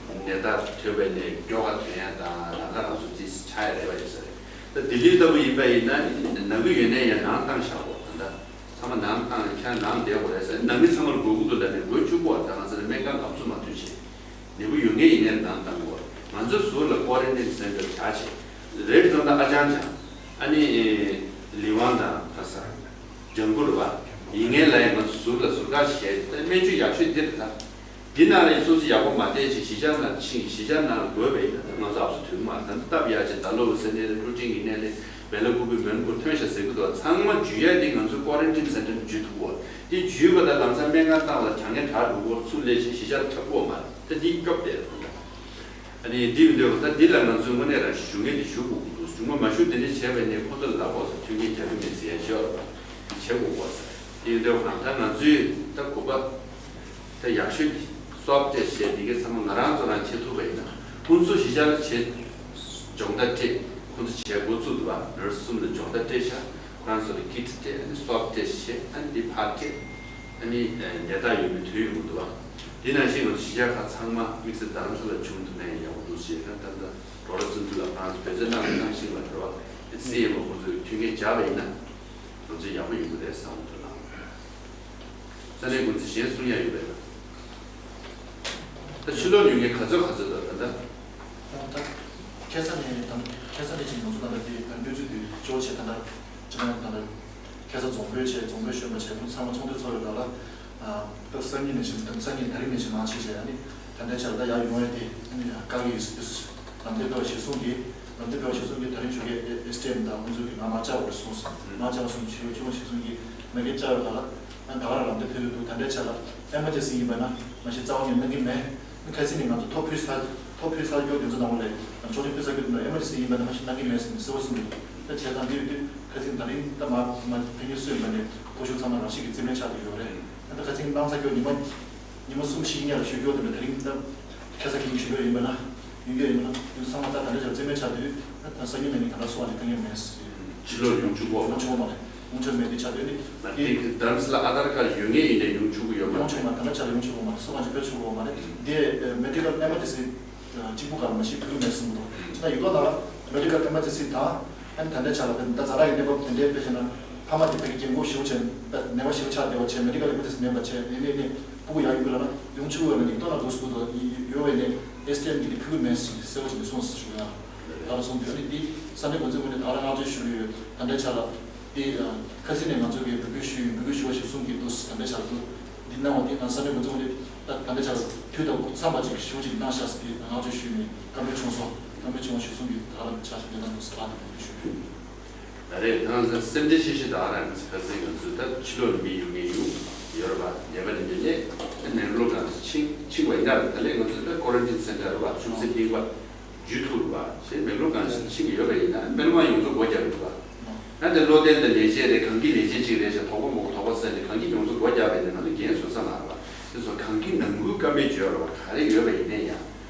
ནད་རྟགས་ཐོན་པ་ནས་སྐྱོ་ག་ཐོན་ཡ་དང་ལམ་ཁ་རང་སོ་རྩིས་ཆགས་ཡ་རེད་པ་ཡིན་ས་རེད། ད་ལྡི་ལི་ལྟ་བུ་ཡིན་པ་ཡིན་ན་ནང་གི་ཡོད་ནའི་ཡང་ནང་བཏང་བཞག་གོ་ད་ལྟ། ཚང་མ་ནང་བཏང་། ཁྱེད་ནང་བསྡད་དགོས་རེད་ཟེར། ནང་མི་ཚང་མར་འགོས་ཀྱི་འདུག་ད་ནས་འགོས་བཅུག་གོ་ད་ང་ཚོ་ནས་སྨན་ཁང་ག་ཚོད་མ་ཐུག་བྱས། ནད་འབུ་ཡོད་མཁན་ཡིན་ནའི་ནང་བཏང་དགོས། ང་ཚོའི་ཟུར་ལ་ཀོ་རན་ཊིན་སེན་ཊར་བཞག་བྱས། རེད་ཙང་ད་ཨ་ཅང་ཅང་། ཨ་ནི་ལི་ཝང་དང་ཁ་ས། ལྗང་གུ་རེད་པ། ཡིན་མཁན་ལ་ཡང་ང་ཚོ་ཟུར་ལ་ཟུར་བཀག་བྱས་ད་སྨན་བཅོས་ཡག་ཤོས་འདི་རེད་ད། འདི་ནང་ལ་ཡི་སོ་སོ་ཡག་པོ་མ་བལྟས་ཅིག་གཞིས་ཆགས་ནང་ཕྱིན། གཞིས་ཆགས་ནང་ལ་འགོས་པ་ཡིན་ན་ད་ང་ཚོ་ཨབ་སུ་དུས་མ་ད་སྟབས་ཡག་ཅིག་ད་ལོ་བོ་ཟེར་ནས་ཀྲུ་ཀྲིང་གི་ནས་ལས་བེ་ལ་ཀུ་པི་མོན་གྷོ་ཐོན་ཤག་ཟེར་གི་འདུག་ཚང་མ་འཇུ་ཡ་དེ་ང་ཚོའི་ཀོ་རན་ཊིན་སེན་ཊར་འཇུ་ཐུབ་གོ། དེ་འཇུས་པ་ད་ལམ་སང་སྨན་ཁང་བཏང་ལ་གྲང་ངར་དྲག་འགྲོ་གོ་ཚུར་སླེབས་ཤིང་གཞིས་ཆགས་ལ་ཁྱབ་གོ་མ་རེད། ད་འདི་སྐྱོབ་བསྡད་རེད། ཨ་ནི་འདི་ཡིན་དུས་ད་འདི་ལ་ང་ཚོས་དངོས་གནས་རང་ཞུ་མཁན་དེ་ཞུ་དགོས་ཀྱི་འདུག་ཞུ་མ་མ་ཞུ་དེ་འདྲ་བྱས་པ་ནས་ཁོ་ཚོ་ལ་ལབ་དགོས་ས་མཐུན་རྐྱེན་རྒྱག་གི་མེད་ཟེར་ཡ་ཞོར་བྱེད་དགོས་གོ་ས། དེ་ཡིན་དུས་ད་ང་ཚོས་ད་གུ་པ། ད་ཡག་ཤོས་འདི་སོབ་ཏེ་བྱས་འདི་གའི་ཚང་མ་ང་རང་ཚོ་རང་བྱེད་ཐུབ་པ་ཡིན་ན་ཁོང་ཚོ་གཞིས་ཆགས་ལ་བྱེད་སྦྱོང་བརྡར་སྤྲད། ཁོང་ཚོ་བྱེད་འགོ་བཙུགས་འདུག་བ། ནར་སི་གསུམ་ལ་སྦྱོང་བརྡར་སྤྲད་ཤག་ཁོ་རང་ཚོ་ལ་ཀི་ཊི་སྤྲད། ཨ་ནི་སོབ་ཏེ་བྱས། ཨ་ནི་འདི་ཕར་སྤྲད། ཨ་ནི་ནད་རྟགས་ཡོད་མེད་ཐོན་ཡོང་གི་འདུག་བ། དེ་ནང་བཞིན་ང་ཚོ་གཞིས་ཆགས་ཁག་ཚང་མ་དམིགས་བསལ་རྡ་རམ་ས་ལར་བྱུང་ཐུབ་ན་ཡང་ཡག་པོ་འདུག་ཅེས་ད་ལྟ་རོགས་ར་བཙུན་ཚུལ་ལ་ཁང་བོད་ཚོས་གནང་གནང་བཞིན་པ་རེད་བ། དེ་སྲིད་ཡིན་པ་ཁོ་ཚོས་མཐུན་རྐྱེན་སྦྱར་བ་ཡིན་ན་ང་ཚོས་ཡག་པོ་ཡོང་གི་རེད་བསམ་འདུག་ལགས། ས་གནས་འགོ་འཛིན་གཞན་གསུང་ཡ་ཡོད་པས་ན། ད་ཕྱི་ལོགས་ཡོང་མཁན་ག་ཚོད་ག་ཚོད་དང་ད་ལྟ། ད་ཁ་སང་ནས་དང་ཁ་སང་ནས་ཅིག་ང་ཚོ་ད་ལྟ་དེ་གནས་ཚུལ་དེ་འབྱོར་བྱས་ད་ལྟ་ཅི་ན་ད་ལྟ་ཁ་སང་རྫོང་དཔོན་བྱས་རྫོང་དཔོན་གཞོན་པ་བྱས་ཁོང་ཚང་མ་ཚོགས་འདུ་ཚོགས་ཡོད་ད་ལ། ད་སང་ཉིན་ནས་བྱས་ད་སང་ཉིན་ད་རིང་ནས་བྱས་མང་ཆེ་བྱས་ཨ་ནི་ད་ལྟའི་ཆར་ད་ཡར་ཡོང་ཡ་དེ་ཨ་ནི་བཀག་གི་ཡོད་ཟེར། ལམ་སྟོན་སྤེལ་བ་གཞིར་བཟུང་གིས་ལམ་སྟོན་སྤེལ་བ་གཞིར་བཟུང་གིས་ད་རིང་ཞོགས་ཀས་ཨེ་ཨེ་སི་ཌི་ཨེམ་དང་ང་ཚོ་གི་ང་མར་བཅར་བར་སོང་ཟེར། མར་བཅར་བར་སོང་ཞུ་ཞུ་བ་གཞིར་བཟུང་གིས་མ་གི་བཅར་བ་ལ་ད་ག་རང་ལམ་སྟོན་ཕེབས་ཀྱི་འདུག་ད་ལྟའི་ཆ་ལ་ཨེ་མར་ཇེན་སི་ཡིན་པ་ན་མ་གཞི་རྩ་བ་ནས་གནང་གི་མེད། ཁ་སང་ནས་ང་ཚོ་ཐོ་ཕུལ་ཚར་ཐོ་ཕུལ་ཚར་སྐྱོར་དེ་ཚོ་ནང་ལས་ང་ཚོ་ཕུལ་ཚར་སྐྱོར་དེ་ནང་ཨེ་མར་ཇེན་སི་ཡིན་པ་ན་མ་གཞི་གནང་གི་མེད་ཟེར་ནས་གསལ་པོ་གསུངས་འདུག་ད་བྱས་ཙང་འདི་ཡོད་དུས་ཁ་སང་ད་རིང་ད་མ་མ་ཕན་གྱི་སུ་ཡིན་པ་ནས་སྐུ་གཞུང་ཚང་མ་རང་བཞིན་གྱི་རྩིས་མེད་ཆགས་བསྡད་ཡོད་རེད། ད་ཁ་སང་གནང་ཚར་སྐྱོར་ཉི་མ་ཉི་མ་གསུམ་བཞི་ཉེར་ཞུ་རྒྱུ་དེ་འདྲ་ད་རིང་ད་ཁ་སང་གི་ཞུ་རྒྱུ་ཡིན་པ་ན་ཡོང་རྒྱུ་ཡིན་པ་ན་ཡོང་ཚང་མ་ད་ད་འདྲ་ཅིག་རྩིས་མེད་ཆགས་དུས་ད་སང་ཉིན་ནས་ནི་ད་ལྟ་སོང་བ་ནི་གང་ཡང་མེད། ཕྱི་ལོགས་ཡོང་བཅུག་གོ་ཡོང་ཆོག་མ་རེད། ཡོང་ཆོག་མེད་དེ་ཆགས་དུས་ནི་ང་དེ་གི་རྡ་རམ་ས་ལ་ཨ་དྷར་ཀར་ཡོད་ངེས་ཡིན་ནས་ཡོང་བཅུག་གི་ཡོད་མ་ཡོང་ཆོག་མ་རེད། ད་ལྟ་ཆ་ལ་ཡོང་ཆོག་གོ་མ་རེད། སོང་བ་ཅིག་ཕེབས་ཆོག་གོ་མ་རེད། དེ་མེ་ཌི་ཀལ་ཨེ་མར་ཇེན་སི་གཅིག་པུ་ག་ལ་མ་ཤི་ཕུལ་མེད་གསུངས་འདུག་ཅི་ལྟར་ཡོད་དོ་ལ་མེ་ཌི་ཀལ་ཨེ་མར་ཇེན་སི་དང་ཨན་ད་ལྟའི་ཆ་ལ་ད་ཛ་དྲག་གི་གནས་བབ་དེ་འདྲའི་དཔེ་བྱས་ན་ཕ་མ་དེ་ཕ་གི་རྒན་གོག་ཞེ་པོ་བྱས་ནད་པ་ཞེ་པོ་ཆགས་བསྡད་པ་བྱས་མེ་ཌི་ཀལ་ཨེ་མར་ཇེན་སི་མེད་པ་བྱས་ནས་ནས་ནས་སྤུ་གུ་ཡག་ཡོད་པ་ལ་ན་ཡོང་ཆུ་བས་ན་ཡིག་ཐོག་ལ་འདུག་སྤུ་དོ་ཡོད་བས་ནས་ཨེ་སི་ཊི་ཨེམ་གྱི་དེ་ཕུལ་མེད་ཟེར་གསལ་པོ་བྱས་ནས་གསུངས་ཟེར་ཞུ་ཡ། ད་ལ་གསུངས་དུས་ནི་འདི་ས་གནས་འགོ་འཛིན་ངོས་ནས་ད་ལ་བསྔགས་བརྗོད་ཞུ་གི་ཡོད། ད་ལྟའི་ཆ་ལ་འདི་ཁ་སང་ནས་ང་ཚོ་གི་འབོད་སྐུལ་ཞུས་ཡིན། འབོད་སྐུལ་ཞུ་བ་ཞིག་གསུང་གི་འདུག་ད་ལྟའི་ཆ་ལ་འདུག་འདི་གནང་བ་འདི་ང་ས་གནས་འགོ་འཛིན་ངོས་ནས་ད་ད་ལྟའི་ཆ་ལ་དུས་དང་འཚམས་པ་ཅིག་ཞུ་ཅིག་གནང་ཤག་ཟེར་བསྔགས་བརྗོད་ཞུས་ནས་བཀའ་མོལ་བྱུང་སོང་། བཀའ་མོལ་བྱུང་བ་ཞིག་གསུང་གི་ད་ལ་ཆ་ཞིག་ལས་ད་འདུག་ཟེར་ད་འབོད་སྐུལ་ཞུས་ཡོད། ད་རེས་ད་ང་ཚོ་སེམས་ཁྲལ་ཆེ་ཤོས་ད་ང་རང་གི་ཁ་སང་ང་ཚོ་ད་ཕྱི་ལོགས་ནས་མི་ཡོང་མཁན་ཡོང་ཡོད་རེད་པ། ནད་པ་དེ་འདྲ་སླེབས་ནས་མེག་ལོར་གང་ཞིག་ཕྱིན་ཕྱིན་པ་ཡིན་ན་ད་ལས་ང་ཚོ་ད་ཀོ་རན་ཊིན་སེན་ཊར་རེད་པ། ཆུ་ཚོད་གཉིས་པ་བརྒྱུད་ཐུབ་རེད་པ། ཞེས་མེག་ལོར་གང་ཞིག་ཕྱིན་གྱི་ཡོད་པ་ཡིན་ན་སྨན་ཁང་ཡོངས་རྫོགས་སྒོ་རྒྱག་དགོས་པ། ད་དེ་བློ་བརྟན་དང་ལས་བྱེད་རེད། གང་གི་ལས་བྱེད་ཅིག་རེད་ཅེས་དོགས་པ་མང་པོ་དོགས་པ་ཟ་ནས་གང་གི་ཡོངས་རྫོགས་སྒོ་རྒྱག་པ་ཡིན་ན་ང་ཚོ་འགན་བཟོད་ས་མ་རེད་པ། དེ་ཚོ་གང་གི་ནང་ཁུལ་བཀའ་མོལ་བརྗོད་རེད་པ། ག་རེ་ཡོད་པ་ཡིན་ན་ཡང་།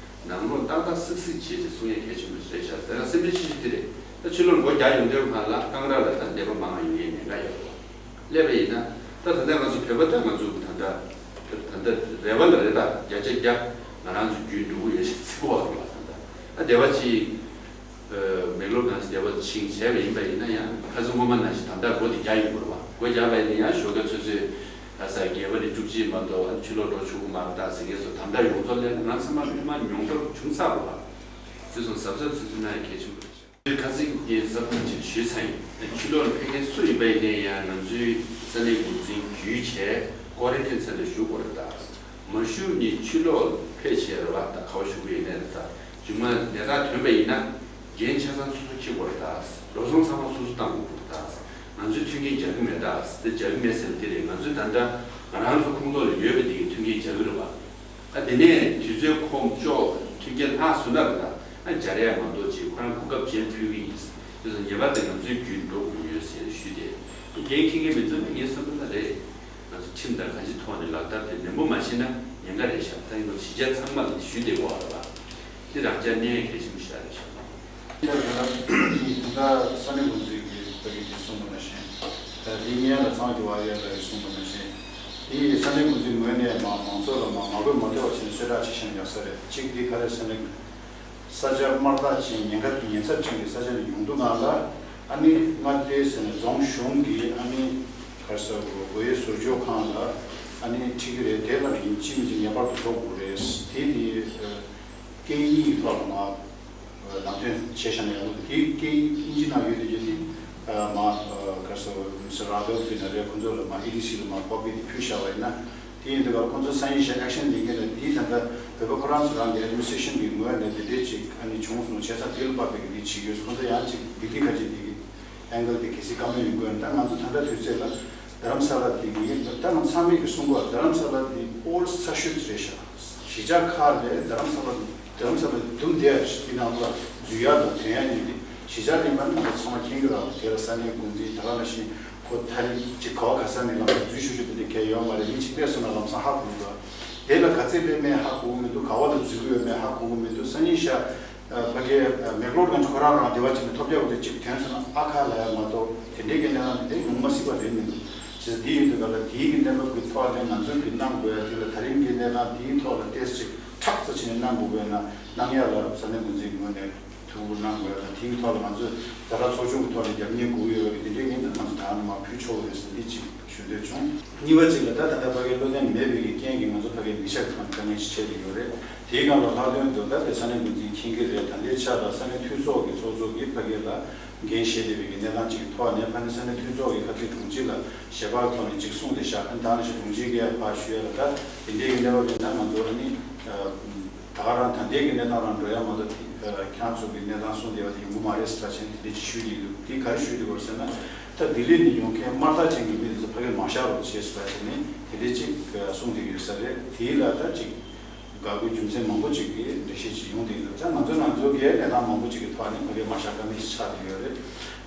ནང་ལོགས་ཏག་ཏག་སིག་སིག་བྱས་ཏེ་གསུང་ཡས་གལ་ཆེན་པོ་ཞིག་རེད་ཤག་དེ་ལ་སེམས་ཁྲལ་ཆེ་ཤོས་དེ་རེད། ད་ཕྱི་ལོགས་སྒོ་རྒྱག་ཡོང་དུས་སྒང་ལ་གང་ར་ལ་ད་ནད་པ་མང་བ་ཡོང་ཡས་ཉེན་ཁ་ཡོད་རེད། སླེབས་པ་ཡིན་ན་ད་ད་ལྟ་ང་ཚོ་བོད་པ་ད་ང་ཚོ་ད་ལྟ་ད་ལྟ་རེ་བ་ལ་རེ་ད་བརྒྱ་ཆ་བརྒྱ་ང་རང་ཚོ་རྒྱུན་འགྲོ་གི་ཡོད་ཤག་ཚིག་པ་རེད་པ། ད་ལྟ་ཨ་བདེ་བ་ཅིག་མེག་ལོར་གང་ཞིག་བདེ་བ་ཕྱིན་བྱས་པ་ཡིན་པ་ཡིན་ན་ཡང་ཁ་སང་སྔོན་མ་ནང་བཞིན་ད་ལྟ་སྒོ་དེ་རྒྱག་ཡོང་གི་རེད་པ། སྒོ་རྒྱག་པ་ཡིན་ན་ཡང་ཞོགས་ཀ་ཚོད་ཚོད། ད་ས་དགེ་བ་ནི་བཅུ་གཅིག་མ་གཏོགས་ཕྱི་ལོགས་འགྲོ་ཆོག་གི་མ་རེད་ད་ཟེར་མཁན་ཚོ་དམ་དྲག་ཡོངས་རྫོགས་སླེབས་ན་ང་ཚང་མ་མི་མང་ཉུང་ཚོར་བྱུང་ཚར་རེད་པ། དེ་ཚོ་གཟབ་གཟབ་ཚུལ་ཚུལ་གནང་ཡ་གལ་ཆེན་པོ་རེད་ཤག་ཁ་སང་ངས་གསར་འགོད་ཅིག་ཞུས་ཚར་ཡིན། ཕྱི་ལོགས་ལ་ཕེབས་མཁན་སུ་ཡིན་པ་ཡིན་ནའི་ཡང་ང་ཚོའི་ས་གནས་འགོ་འཛིན་བརྒྱུད་བྱས་ཀོ་རན་ཊིན་སེན་ཊར་བཞུགས་དགོས་རེད་ད། མ་བཞུགས་ནས་ཕྱི་ལོགས་ལ་ཕེབས་བྱས་རེད་པ། ད་ག་པར་བཞུགས་པ་ཡིན་ནའི་རེད་ད། རྗེས་མ་ནད་རྟགས་ཐོན་པ་ཡིན་ན། འགན་ཆ་ཚང་སོ་སོ་འཁྱེར་དགོས་རེད་ད། འགྲོ་སོང་ཚང་མ་སོ་སོ་བཏང་དགོས་རེད་ད། ང་ཚོས་མཐུན་རྐྱེན་རྒྱག་གི་མེད་ད། དེ་རྒྱག་གི་མེད་ཟེར་ན་དེ་རེད། ང་ཚོས་ད་ལྟ་ང་རང་ཚོ་ཁོང་ཚོ་ལ་ཡོད་པ་དེ་གི་མཐུན་རྐྱེན་རྒྱག་གི་རེད་པ། ཨ་དེ་ནས་དུས་ཚོད་ཁོམ་ཅོག་མཐུན་རྐྱེན་ལྷག་སོང་ན་རེད་ད། ཨ་སྦྱར་ཡ་མ་གཏོགས་ཅིག་ཁོ་རང་གོ་སྐབས་གཞན་ཕུལ་གི་ཡིན། དེ་ཚོ་ཉེས་པ་དེ་ང་ཚོའི་བརྒྱུད་འགྲོ་དགོས་ཀྱི་ཡོད་ཟེར་ཞུས་ཏེ། འགན་འཁྱེར་མཁན་མི་འདུག་ན་ངའི་བསམ་པ་ལ་རེད། ང་ཚོ་ཁྲིམས་དང་གང་ཅིའི་ཐོག་ནས་ལག་བསྟར་དེ་ནན་པོ་མ་བྱས་ན་ཉེན་ཁ་རེད་ཤག་ད་ཡིན་ནོ་གཞིས་ཆགས་ཚང་མ་ལ་ཞུས་བསྡད་དགོས་པ་རེད་པ། འདི་རང་ཅག་གནད་གལ་ཆེན་པོ་ཞིག་རེད་ཤག་ད་ལྟ་ས་གནས་འགོ་འཛིན་གྱིས་ཕ་གི་འདི་གསུངས་པ་ནང་བཞིན། ད་འདི་སྔོན་ལ་ཚང་གི་བ་ཡོད་ལ་གསུངས་པ་ནང་བཞིན། འདི་ས་གནས་འགོ་འཛིན་ངོས་ནས་མ་མང་ཚོགས་ལ་མ་མ་དགོས་མ་ཐོས་པ་བྱས་ནས་གསལ་བསྒྲགས་ཅིག་བྱས་ན་ཡག་ས་རེད། གཅིག་འདི་ག་རེ་ཟེར་ན། ས་ཆ་དམར་ཐག་ཅན་ཉེན་ཁ་ཉེན་ཚབས་ཅན་གྱི་ས་ཆ་ནས་ཡོང་དུས་སྒང་ལ་ཨ་ནི་མངའ་སྡེ་ཟེར་ནས་རྫོང་གཞུང་གི་ཨ་ནི་ག་རེ་ཟེར་དགོས་སྒོ་དབྱེ་ཟུར་འཇོག་ཁང་ལ་ཨ་ནི་ཁྲིད་ཀྱི་རེད། དེ་ལ་ཡིན་གཅིག་མིན་གཅིག་ངེས་པར་དུ་འགྲོ་དགོས་རེད། དེ་དེ་སྐད་ཡིག་ཐོག་ལ་མ་ལམ་སྟོན་བྱས་བཞག་ན་ཡག་པོ་འདུག་དེ་སྐད་ཡིག་ཨིན་ཇི་ནང་ཡོད་དེ་ཡོད་དེ་མ་ག་རེ་ཟེར་དགོས་མི་སེར་ར་དོག་དེ་ན་རེད། ཁོ་ཚོ་ལ་མ་ཨི་ཌི་སི་ལ་མ་ཀོ་པི་དེ་ཕུལ་བཞག་པ་ཡིན་ན། དེ་ཡིན་དུས་སྐབས་ཁོང་ཚོ་སང་ཉིན་ཞིག་ཨེག་ཤན་ལེན་གྱི་རེད། དེ་ད་ལྟ་བོད་པ་ཁོ་རང་ཚོ་རང་གི་ཨེཌ་མི་ནི་སི་ཊེ་ཤན་གྱི་ངོས་ནས་དེ་འདྲས་ཅིག་ཨ་ནི་བྱུང་སོང་། བྱས་ཙང་དེ་ལ་དཔག་པའི་གི་དེ་བྱེད་ཀྱི་ཡོད། ཁོང་ཚོ་ཡང་ཅིག་བི་ལྡིང་ཁ་ཅིག་དེ་གི་ཨེང་གལ་དེ་གལ་སྲིད་བཀའ་མོལ་ཡོང་དགོས་ན། ད་ང་ཚོ་ད་ལྟ་དུས་ཚོད་ལ་རྡ་རམ་ས་ལ་དེ་གི་ད་ང་ཚང་མས་གི་གསུང་གོ་རྡ་རམ་ས་ལ་དེ་ཨོལ་ས་ཤོད་རེད་ཤག་གཞིས་ཆགས་ཁག་ལས་རྡ་རམ་ས་ལ་རྡ་རམ་ས་ལ་དུམ་བསྡད་ཡ་དེ་ནང་ལ་འཛུལ་ཡ་དང་ཐོན་ཡ་གཉིས་དེ་གཞིས་ཆགས་ལས་མ་ནི་ང་ཚོ་ཚང་མ་མཁྱེན་གི་རེད། དེ་ལ་ས་གནས་འགོ་འཛིན་ད་ག་ནང་བཞིན། ཁོ་ཐ་རིག་ཅིག་ག་བ་ག་ས་ནས་ལམ་སང་འཛུལ་ཤུགས་ཆེ་དེ་འདྲ་གལ་ཡོད་མ་རེད། མི་གཅིག་སླེབས་སོང་ན་ལམ་སང་ཧ་གོ་གི་འདུག་དེ་ལ་ག་ཚད་སླེབས་མེད་ཧ་གོ་གི་མི་འདུག་ག་བ་ལ་འཛུལ་གི་ཡོད་མེད་ཧ་གོ་གི་མི་འདུག་སང་ཉིན་ཞག་ཕ་གིའི་མེག་ལོར་གང་ཁོ་རང་རང་སྡེ་བ་གཅིག་ནས་ཐོབ་རྒྱག་དེ་གཅིག་ཐོན་སོང་ན་ཨ་ཁ་ལ་ཡ་མ་གཏོགས་དེ་འདྲའི་གི་གནས་སྟངས་དེ་འདྲ་ཡོང་མ་སྲིད་པ་རེད་མི་འདུག་ཅེས་འདི་ཡིན་དུས་ག་ལ་དེའི་གི་གནས་བབ་ཀྱི་ཐོག་ནས་ང་ཚོས་ཀྱི་གནང་དགོས་ཡ་དེ་ལ་ད་རིང་གི་གནས་སྟངས་དེའི་ཐོག་ལ་ཏོག་ཙམ་ཁྲག་ཙམ་བྱས་ནས་གནང་དགོས་དགོས་ན་གནང་ཡ་ལ་ས་གནས་འགོ་འཛིན་ངོས་ནས་ཐུགས་ཁུར་གནང་དགོས་ཡ་དང་དེའི་ཐོག་ལ་ང་ཚོས་ཛ་དྲག་ཚོགས་ཆུང་གི་ཐོག་ནས་རྒྱབ་གཉེར་དགོས་ཡོད་པ་གི་དེ་འདྲའི་ངས་ང་ཚོ་ད་ནས་མར་ཕུལ་ཆོག་གི་རེད་ཟེར་འདི་གཅིག་ཞུ་འདོད་བྱུང་། གཉིས་པ་གཅིག་ལ་ད་ད་ལྟ་ཕ་གིའི་གློག་བརྙན་མེད་པའི་གི་རྐྱེན་གྱིས་ང་ཚོ་ཕ་གིའི་མི་ཤག་གི་ཐོག་ནས་དཀའ་ངལ་ཞིག་འཕྲད་ཀྱི་ཡོད་རེད། དེའི་སྒང་ལ་ལྷག་དོན་དུ་ད་ལྟའི་ས་གནས་འགོ་འཛིན་མཁྱེན་གྱི་རེད། ད་ལྟའི་ཆར་ལ་ས་གནས་འཐུས་ཚོགས་ཀྱི་ཚོགས་གཙོ་གིས་ཕ་གི་ལ་འགན་བཞེས་བསྡད་པའི་གི་གནས་སྟངས་ཅིག་གི་ཐོག་ནས་ཕ་ནི་ས་གནས་འཐུས་ཚོགས་ཀྱི་ཁ་ཚིག་དྲུང་ཆེ་ལ་ཞལ་པར་ཐོག་ནས་ཅིག་གསུངས་བསྡད་ཤག་ཨ་ནི་ད་ནི་ཞིག་དྲུང་ཆེ་གིས་ཕར་ཞུ་ཡ་ལ་ད་དེ་འདྲའི་གི་གནས་བབ་ཡིན་ན་ང་ཚོ་ཨ་ནི་ད་ག་རང་ད་ལྟའི་གི་གནས་སྟངས་རང་འགྲོ་ཡ་མ་གཏོགས་དེ་ཁྱེད་རང་ཚོ་གི་གནས་སྟངས་གསུངས་བསྡད་པ་དེ་ཡོང་གི་མ་རེད་ཟེར་བ་ཅིག་དེ་འདྲའི་ཅིག་ཞུས་བསྡད་འདུག་དེ་ག་རེ་ཞུས་བསྡད་པ་རེད་ཟེར་ན་ད་ལྡི་ལི་ནས་ཡོང་མཁན་དམར་རྟགས་ཅན་གྱི་མི་དེ་ཚོ་ཕ་གིར་མ་བཞག་རོགས་བྱེད་ཟེར་བ་ཅིག་ནི་དེ་འདྲའི་ཅིག་གསུངས་བསྡད་ཡོད་ས་རེད། དེའི་ལ་ད་ཅིག་དགའ་དགོས་རྒྱུ་མཚན་མང་པོ་ཅིག་གིས་འགྲེལ་བཤད་ཅིག་ཡོང་བསྡད་ཡོད། ད་ང་ཚོ་ང་ཚོ་གིས་གནས་སྟངས་མང་པོ་ཅིག་གི་ཐོག་ནས་ཕ་གིར་མ་བཞག་ཀ་མེད་ཅིག་ཆགས་བསྡད་ཡོད་རེད།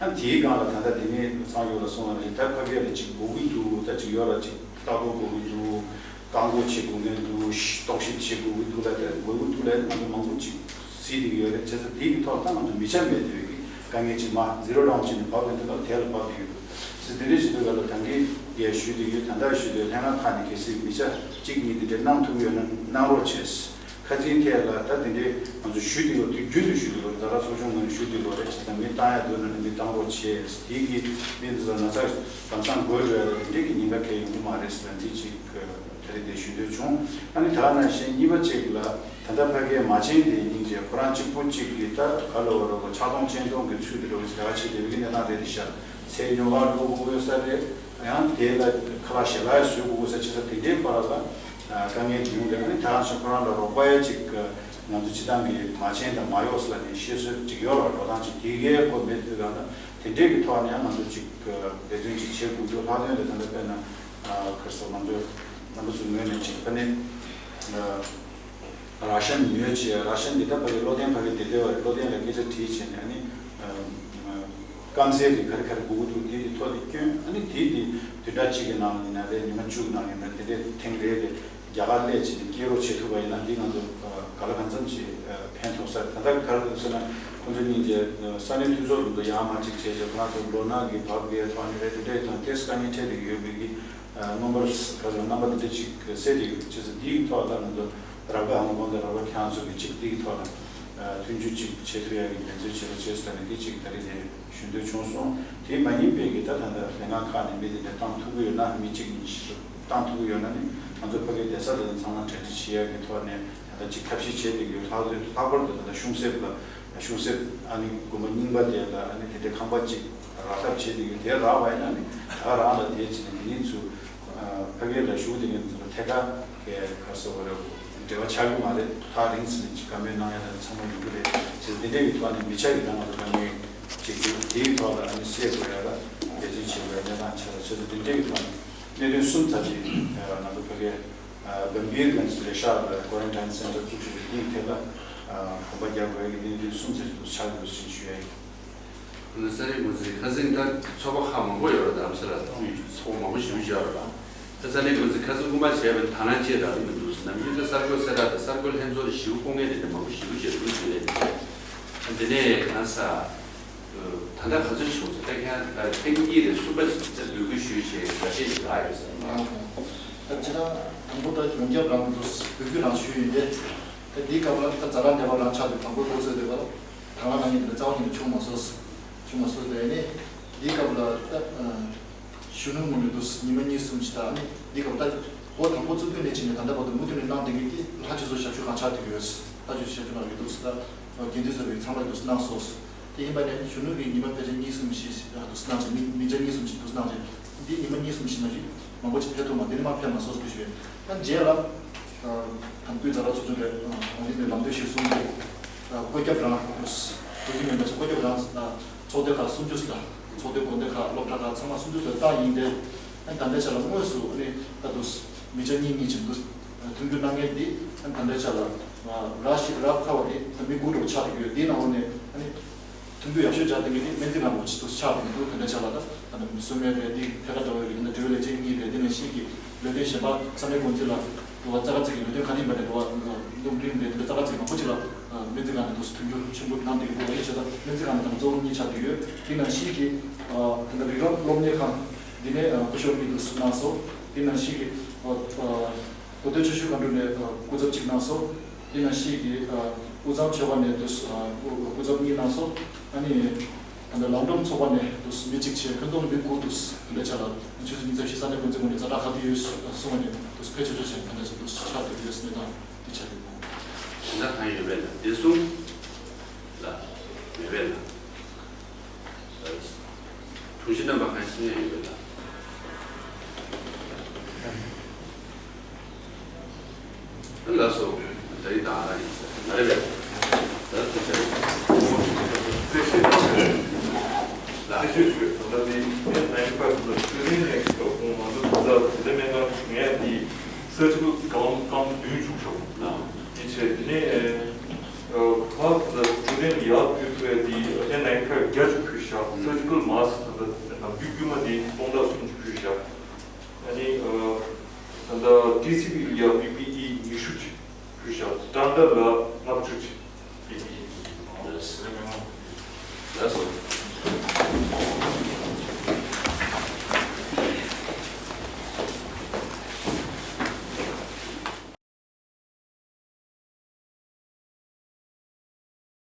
ཨ་དེའི་སྒང་ལ་ད་ལྟ་དེ་ནས་ཚང་ཡོད་ལ་སོང་བ་ནང་བཞིན་ད་ཕ་གི་ལ་ཅིག་དགོས་ཀྱི་འདུག་ད་ཅིག་ཡོད་ལ་ཅིག་ལྟ་སྐོར་དགོས་ཀྱི་འདུག་རྐང་འཁོར་བྱེད་དགོས་ངེས་འདུག་རྟོག་ཞིབ་བྱེད་དགོས་ཀྱི་འདུག་ལ་དེ་དགོས་ཀྱི་འདུག་ལ་ང་ཚོ་མང་པོ་ཅིག་གཟིགས་བསྡད་ཀྱི་ཡོད་རེད། བྱས་ཙང་དེའི་གི་ཐོག་ད་ང་ཚོ་མི་ཆ་མེད་བསྡད་པའི་གི་དཀའ་ངལ་ཅིག་མ་ཟི་རོ་ཌའུན་བྱས་ནས་བབས་ཡོང་དུས་ལ་དེ་ལ་བབས་བསྡད་ཡོད་འདུག་ཅེས་དེ་འདྲའི་ཞིག་ཏུ་ག་ལ་ད་གིན་ཡས་ཞུས་དེ་ཡོད། ད་ལྟ་ཞུས་དེ་ལྷན་ཁང་ཁག་ནས་གལ་སྲིད་མི་ཆ་གཅིག་གཉིས་དེ་འདྲ་གནང་ཐུབ་ཡོད་ན་གནང་རོགས་བྱས། ཁ་ཚིག་ཐད་ལ་ད་དེ་འདྲའི་ང་ཚོ་ཞུས་དེ་ཡོད་དུས་རྒྱུན་དུ་ཞུས་དེ་ཡོད་རེད། ཛ་དྲག་ཚོགས་ཆུང་ངོས་ནས་ཞུས་དེ་ཡོད་རེད། ཅེས་ད་མི་བཏང་ཡ་འདུག་ན་ནི་མི་བཏང་རོགས་བྱས། དེ་གི་མི་འདི་ཚོ་ན་ཚ་ལམ་སང་འགོས་འགྲོ་ཡ་ལ་དེ་འདྲའི་གི་ཉེན་ཁ་གལ་ཡོང་གི་མ་རེད་ཟེར་ན་འདི་གཅིག་དེ་རིང་འདིར་ཞུ་འདོད་བྱུང་། ཨ་ནི་ད་ནང་བཞིན་གཉིས་པ་གཅིག་ལ་ད་ལྟ་ཕ་གིའི་མ་བྱན་དེ་སྙིང་རྗེ་ཁོ་རང་གཅིག་པུ་གཅིག་གིས་ད་ག་ལ་བ་རོ་གོ་ཆག་སྡང་གཅེས་སྡང་གི་ཚུལ་དུ་འགྲོ་བའི་ཟླ་བ་ཕྱེད་བསྡད་པའི་གནས་སྟངས་རེད་ཤག་ཚེ་ཉོ་བར་འགྲོ་དགོས་ས་རེད། ཡང་དེ་ལ་ཁ་ལག་ཞལ་ལག་བཟོས་དགོས་ས་ཆེ་ས་དེ་འདྲའི་བར་ལ་དཀའ་ངལ་ཉུང་རེད། ཨ་ནི་ད་ནང་བཞིན་ཁོ་རང་ལ་རོགས་པ་ཡ་གཅིག་ང་ཚོ་སྤྱི་བཏང་གི་མ་བྱན་དང་མ་གཡོགས་ལ་ནི་ཤེས་སོ་གཅིག་ཡོད་ལ་འགྲོ་སྟངས་གཅིག་དེ་གའི་སྐོར་མེད་དུས་ག་ན་དེ་འདྲའི་གི་ཐོག་ནས་ཡང་ང་ཚོ་གཅིག་འབད་བརྩོན་གཅིག་བྱེད་དགོས་འདུག་ལྷག་དོན་དུ་ད་ལྟ་དཔེར་ན། ཨ་གར་སོགས་ང་ཚོས་རྣམ་པ་ཚོའི་ངོས་ནས་ཅིག་ཕ་ནི་ཨ་ར་ཤན་ཉོས་བྱས། ར་ཤན་འདི་ད་ཕ་གི་བློ་ལྡན་ཕ་གི་བདེ་བདེ་བ་རེད། བློ་ལྡན་ལ་སྐད་ཆ་དྲིས་བྱས་ནས་ཨ་ནི་ཨ་སྐམ་སའི་རིགས་ག་རེ་ག་རེ་དགོས་ཀྱི་འདུག་དེ་དེ་ཐོག་དེ་སྐྱོན། ཨ་ནི་དེ་དེ་བདུན་ཕྲག་གཅིག་གི་ནང་ལ་ཡིན་ན་རེད། ཉི་མ་བཅུ་གི་ནང་ཡིན་ན་དེ་འདྲའི་ཐེངས་རེ་རེ་རྒྱ་གར་སླེབས་བྱས་ནས་སྐྱེལ་རོགས་བྱེད་ཐུབ་པ་ཡིན་ན་འདི་ང་ཚོ་ག་ལ་གང་འཚམ་ཞིག་ཕན་ཐོགས་ས་རེད། ད་ལྟ་ག་རེ་ཟེར་ན་ཁོང་ཚོ་གཉིས་ཀྱི་ས་གནས་འཐུས་ཚོགས་རུ་ཚོ་ཡར་མར་ཅིག་བྱས་བྱས་ཁོ་རང་ཚོ་ལོ་ན་གི་བབ་གི་ཐོག་ནས་རེད། དེ་འདྲའི་ཐོག་ཏེས་དཀའ་ངལ་འཕྲད་དེ་ཡོད་པའི་གི་མངོན་པར་ག་ཚོད་རྣམ་པ་དེ་འདྲ་ཅིག་གསལ་དེ་ཡོད། བྱས་ཙང་འདིའི་ཐོག་ལ་ང་ཚོ་རག་པ་ཧང་གོང་དང་རག་པ་ཁྱང་ཚོ་གི་ཅིག་འདིའི་ཐོག་ལ་མཐུན་འགྱུར་ཅིག་བྱེད་ཐུབ་ཡ་གི་འགན་འཛིན་བྱེད་པ་བྱས་ཙང་ནས་འདི་ཅིག་ད་རེས་དེ་ཞུ་འདོད་བྱུང་སོང་། དེ་མ་ཡིན་པའི་གི་ད་ད་ལྟ་ལྷན་ཁང་ཁག་ནས་མི་དེ་འདྲ་བཏང་ཐུབ་ཀྱི་ཡོད་ན་མི་གཅིག་གཉིས་ཤིག་བཏང་ཐུབ་ཀྱི་ཡོད་ན་ནི་ང་ཚོ་ཕ་གིའི་བསྡད་ས་དེ་ཚང་མ་གྲ་སྒྲིག་བྱེད་ཡ་གི་ཐོག་ནས་ད་ལྟ་ཅིག་ཐབས་ཤེས་བྱེད་བསྡད་ཀྱི་ཡོད། ལྷག་ཏུ་ལྷག་པར་དུ་ད་ལྟ་གཞུང་གསེབ་ལ་གཞུང་གསེབ་ཨ་ནི་དགོན་པ་རྙིང་པ་དེ་ལ་ཨ་ནི་དེ་འདྲའི་ཁང་པ་གཅིག་རག་ཐབས་བྱེད་དུ་ཡོད། དེ་རག་པ་ཡིན་ན་ནི་ད་ག་རང་ལ་དེ་བྱས་ནས་དེ་ཉིད་ཚུ་ཕ་གིར་ལ་བཞུགས་དེ་ཉིད་ཚུ་ལ་ཐད་ཀར་ག་རེ་ཟེར་དགོས་རེད། འབྲེལ་བ་ཆགས་ཀྱི་མ་རེད། ཐག་རིང་ཙམ་ནས་ཅིག་བཀའ་མོལ་གནང་ཡ་ལ་ཚང་མ་ཡོང་གི་རེད། བྱས་ཙང་དེ་འདྲའི་གི་ཐོག་ནས་མི་ཆ་གི་ད་ང་ཚོ་བཀའ་མོལ་ཅིག་དེའི་ཐོག་ལ་ཨ་ནི་སེལ་དགོས་ཡ་ལ་འབད་བརྩོན་བྱེད་དགོས་ཡ་གནས་སྟངས་ཆགས་ལ། བྱས་ཙང་དེ་འདྲའི་གི་ཐོག་ནས་གནད་དོན་གསུམ་ཙམ་ཅིག་ང་ཚོ་ཕ་གིར་གམ་བྷིར་གན་ཇི་རེ་ཤ་ལ་ཀོ་རན་ཊིན་སེན་ཊར་བཙུགས་བཞིན་པའི་དེའི་ཐད་ལ་གོམ་པ་རྒྱག་དགོས་ཀྱི་གནད་དོན་གསུམ་ཙམ་ཞིག་ཆགས་ཡོད་ཅེས་ཞུ་ཡ་ཡིན། ས་གནས་འགོ་འཛིན་ཁ་སང་ད་ཚོགས་པ་ཁག་མང་པོ་ཡོད་རེད། རྡ་རམ་ས་ལ་ཚོགས་ཚོགས་མང་པོ་ཞེ་པོ་ཅིག་ཡོད་རེད་པ། ད་ས་གནས་འགོ་འཛིན་ཁ་སང་སྐུ་པར་བྱས་པའི་དང་བླངས་བཅས་རག་གི་མི་འདུག་ནམ་རྒྱུན་ད་གསར་འགོད་གསལ་བསྒྲགས་དང་གསར་འགོད་ལྷན་ཚོགས་ཞེ་པོ་སྐུ་ངལ་དེ་འདྲ་མང་པོ་ཞེ་པོ་ཅིག་འདུག་ཞུ་ཡ་ཡིན། དེ་ནས་གང་ས། ད་ལྟ་ག་ཚོད་བྱུང་སོང་། ད་ཁྱེད་རང་ད་ཐེངས་གཉིས་རེ་གསུམ་པ་ཞིག་ད་འབོད་སྐུལ་ཞུས་བྱས་འགའ་ཤས་ཤིག་རག་ཡོད་ཟེར་ན། ད་ཁྱེད་རང་དང་པོ་ད་ཡོངས་ཁྱབ་རང་དུ་འབོད་སྐུལ་རང་ཞུས་ཡིན་ཏེ། ད་འདིའི་སྐབས་ལ་ད་ཛ་དྲག་འདས་པ་རང་ཆགས་ཏེ་དང་པོ་འགོ་ཚུགས་བསྡད་པ་ལ་དང་བླངས་གནང་མཁན་དེ་འདྲ་རྩ་བ་ཉིད་ནས་བྱུང་མ་སོང་། བྱུང་མ་སོང་། དེ་ནས་འདིའི་སྐབས་ལ་ད་གཞོན་ནུ་ངོས་ནས་འདུག་ཉི་མ་གཉིས་གསུམ་ཞིག་ད་ནི་འདིའི་སྐབས་ད་འོ་དང་པོ་བཙུགས་དུས་ནས་བྱས་ནས་ད་ལྟ་བར་དུ་མུ་མཐུད་ནས་གནང་བསྡད་མཁན་དེ་ལྷ་ཆོས་ཚོགས་ཞབས་ཞུ་ཁང་ཆགས་བསྡད་ཀྱི་ཡོད། ལྷ་ཆོས་ཞབས་ཞུ་ཁང་གི་འདུག་ད་འགན་འཛིན་ཚོ་གིས་ཚང་མ་འདུག་གནང་སོང་། དེ་ཡིན་པ་ནས་གཞོན་ནུ་གིས་ཉི་མ་ཕལ་ཆེར་གཉིས་གསུམ་ཞིག་འདུག་གནང་བྱས། མི་མི་ཆ་གཉིས་གསུམ་ཞིག་འདུག་གནང་བྱས། འདི་ཉི་མ་གཉིས་གསུམ་ཞིག་མ་གཞི་མང་པོ་ཅིག་ཕེབས་ཐུབ་མ། དེ་ནས་མར་ཕེབས་མ་སོང་ཟེར་ཞུས། ད་རྗེས་ལ་དམ་འབུལ་ཛ་དྲག་ཚོགས་ཆུང་དེ་འོང་དེ་ནས་ལམ་སྟོན་ཞིག་གསུངས་ཏེ། བཀོད་ཁྱབ་རང་བཀོད་ཁྱབ་མིན་པ་ཞིག་བཀོད་ཁྱབ་རང་ཚོགས་སྡེ་ཁག་སུམ་ཅུ་ལ་ཚོགས་སྡེ་དགོན་སྡེ་ཁག་སློབ་གྲྭ་ཁག་ཚང་མ་སུམ་ཅུ་ལ་བཏང་ཡིན་ཏེ། ད་ལྟའི་ཆ་ལ་དངོས་སུ་ད་དུ་མི་ཆ་གཉིས་གཉིས་ཅིག་འདུག་མཐུན་འགྱུར་གནང་མཁན་འདི་ད་ལྟའི་ཆ་ལ་རག་ཤི་རག་ཁ་བ་དེ་ད་མི་དགུ་འགྲོ་ཆགས་ཡོད། དེའི་ནང་ལོགས་ནས་མཐུན་འགྱུར་ཡག་ཤོས་སྦྱར་བསྡད་མཁན་དེ་སྨན་རྩིས་ཁང་པ་ཅིག་ཏུ་ཆགས་འདུག་ད་ལྟའི་ཆ་ལ་ད་ད་ནི་སུ་མེད་རེད། འདི་ཐད་ཀར་འབྲེལ་བའི་རིགས་ད་འབྲེལ་བའི་ལས་བྱེད་གཉིས་རེད། དེ་ནང་བཞིན་གྱི་ལས་དོན་གཞན་པ་ས་གནས་འགོ་འཛིན་ལ་འགྲོ་བ་རྩ་ཁ་ཚིག་གི་ལས་དོན་ག་རེ་ཡིན་པ་རེད། འགྲོ་བ་སྣུམ་རིན་རེད། དེ་རྩ་ཁ་ཚིག་མང་པོ་ཅིག་ལ་སྨན་རྩིས་ཁང་ནས་འདུག་མཐུན་འགྱུར་ཆེན་པོ་གནང་བསྡད་ཀྱི་འདུག་ཨ་ནི་བྱས་ཙང་སྨན་རྩིས་ཁང་ནས་ད་གཙོ་བོ་གཉིས་ཆགས་བསྡད་ཡོད། དེ་ནང་བཞིན་གྱི་ད་ལྟ་རི་རབ་སློབ་གཉེར་ཁང་ འདི་ནས་སྐུ་ཞབས་གཉིས་དུ་གནང་སོང་། དེ་ནང་བཞིན་གྱི་བོད་སྡོད་ཆོས་ཞུ་མཁའ་འགྲོ་ནས་སྐུ་ཚབ་གཅིག་གནང་སོང་། དེ་ནང་བཞིན་གྱི་དབུས་གཙང་ཆོལ་ཁ་ནས་དུ་སྐུ་ཚབ་གཉིས་གནང་སོང་། ཨ་ནི། ད་ལྟ་ལམ་འགྲོ་ཚོགས་པ་ནས་དུ་མི་གཅིག་བྱས་ཁྱོན་བསྡོམས་མི་དགུ་དུ་འདི་ཆ་ལ་ཆུ་ཚོད་ཉི་ཤུ་རྩ་བཞི་ས་གནས་འགོ་འཛིན་ངོས་ནས་ཛ་དྲག་ག་དུས་ཡོད་གསུངས་ནས་དུ་ཕལ་ཆེར་ཆ་ཞིག་ད་ལྟ་ཅིག་དུ་ཆགས་བསྡད་ཡོད་གནས་སྟངས་འདི་ཆགས་ཡོད། དེ་འདྲ་གང་ཡོད་པས་ན་བདེ་སྲུང་ལ་མེད་པས་ན། དྲུང་ཆེ་རྣམ་པ་གང་ཡང་གསུང་ཡ་ཡོད་པས་ན། ལགས་སོ། ད་རིང་ད་ཨ་ར་ཡིན་ཟེར་མ་རེད་པས། ད་སུ་ཆ་རེད། ལགས། ད་ནི་ནེག་སི་ཊི་ཁོང་ང་ཚོ་ད་ལྟ་དེ་ནས་ངས་དེ་སུ་ཆ་རེད།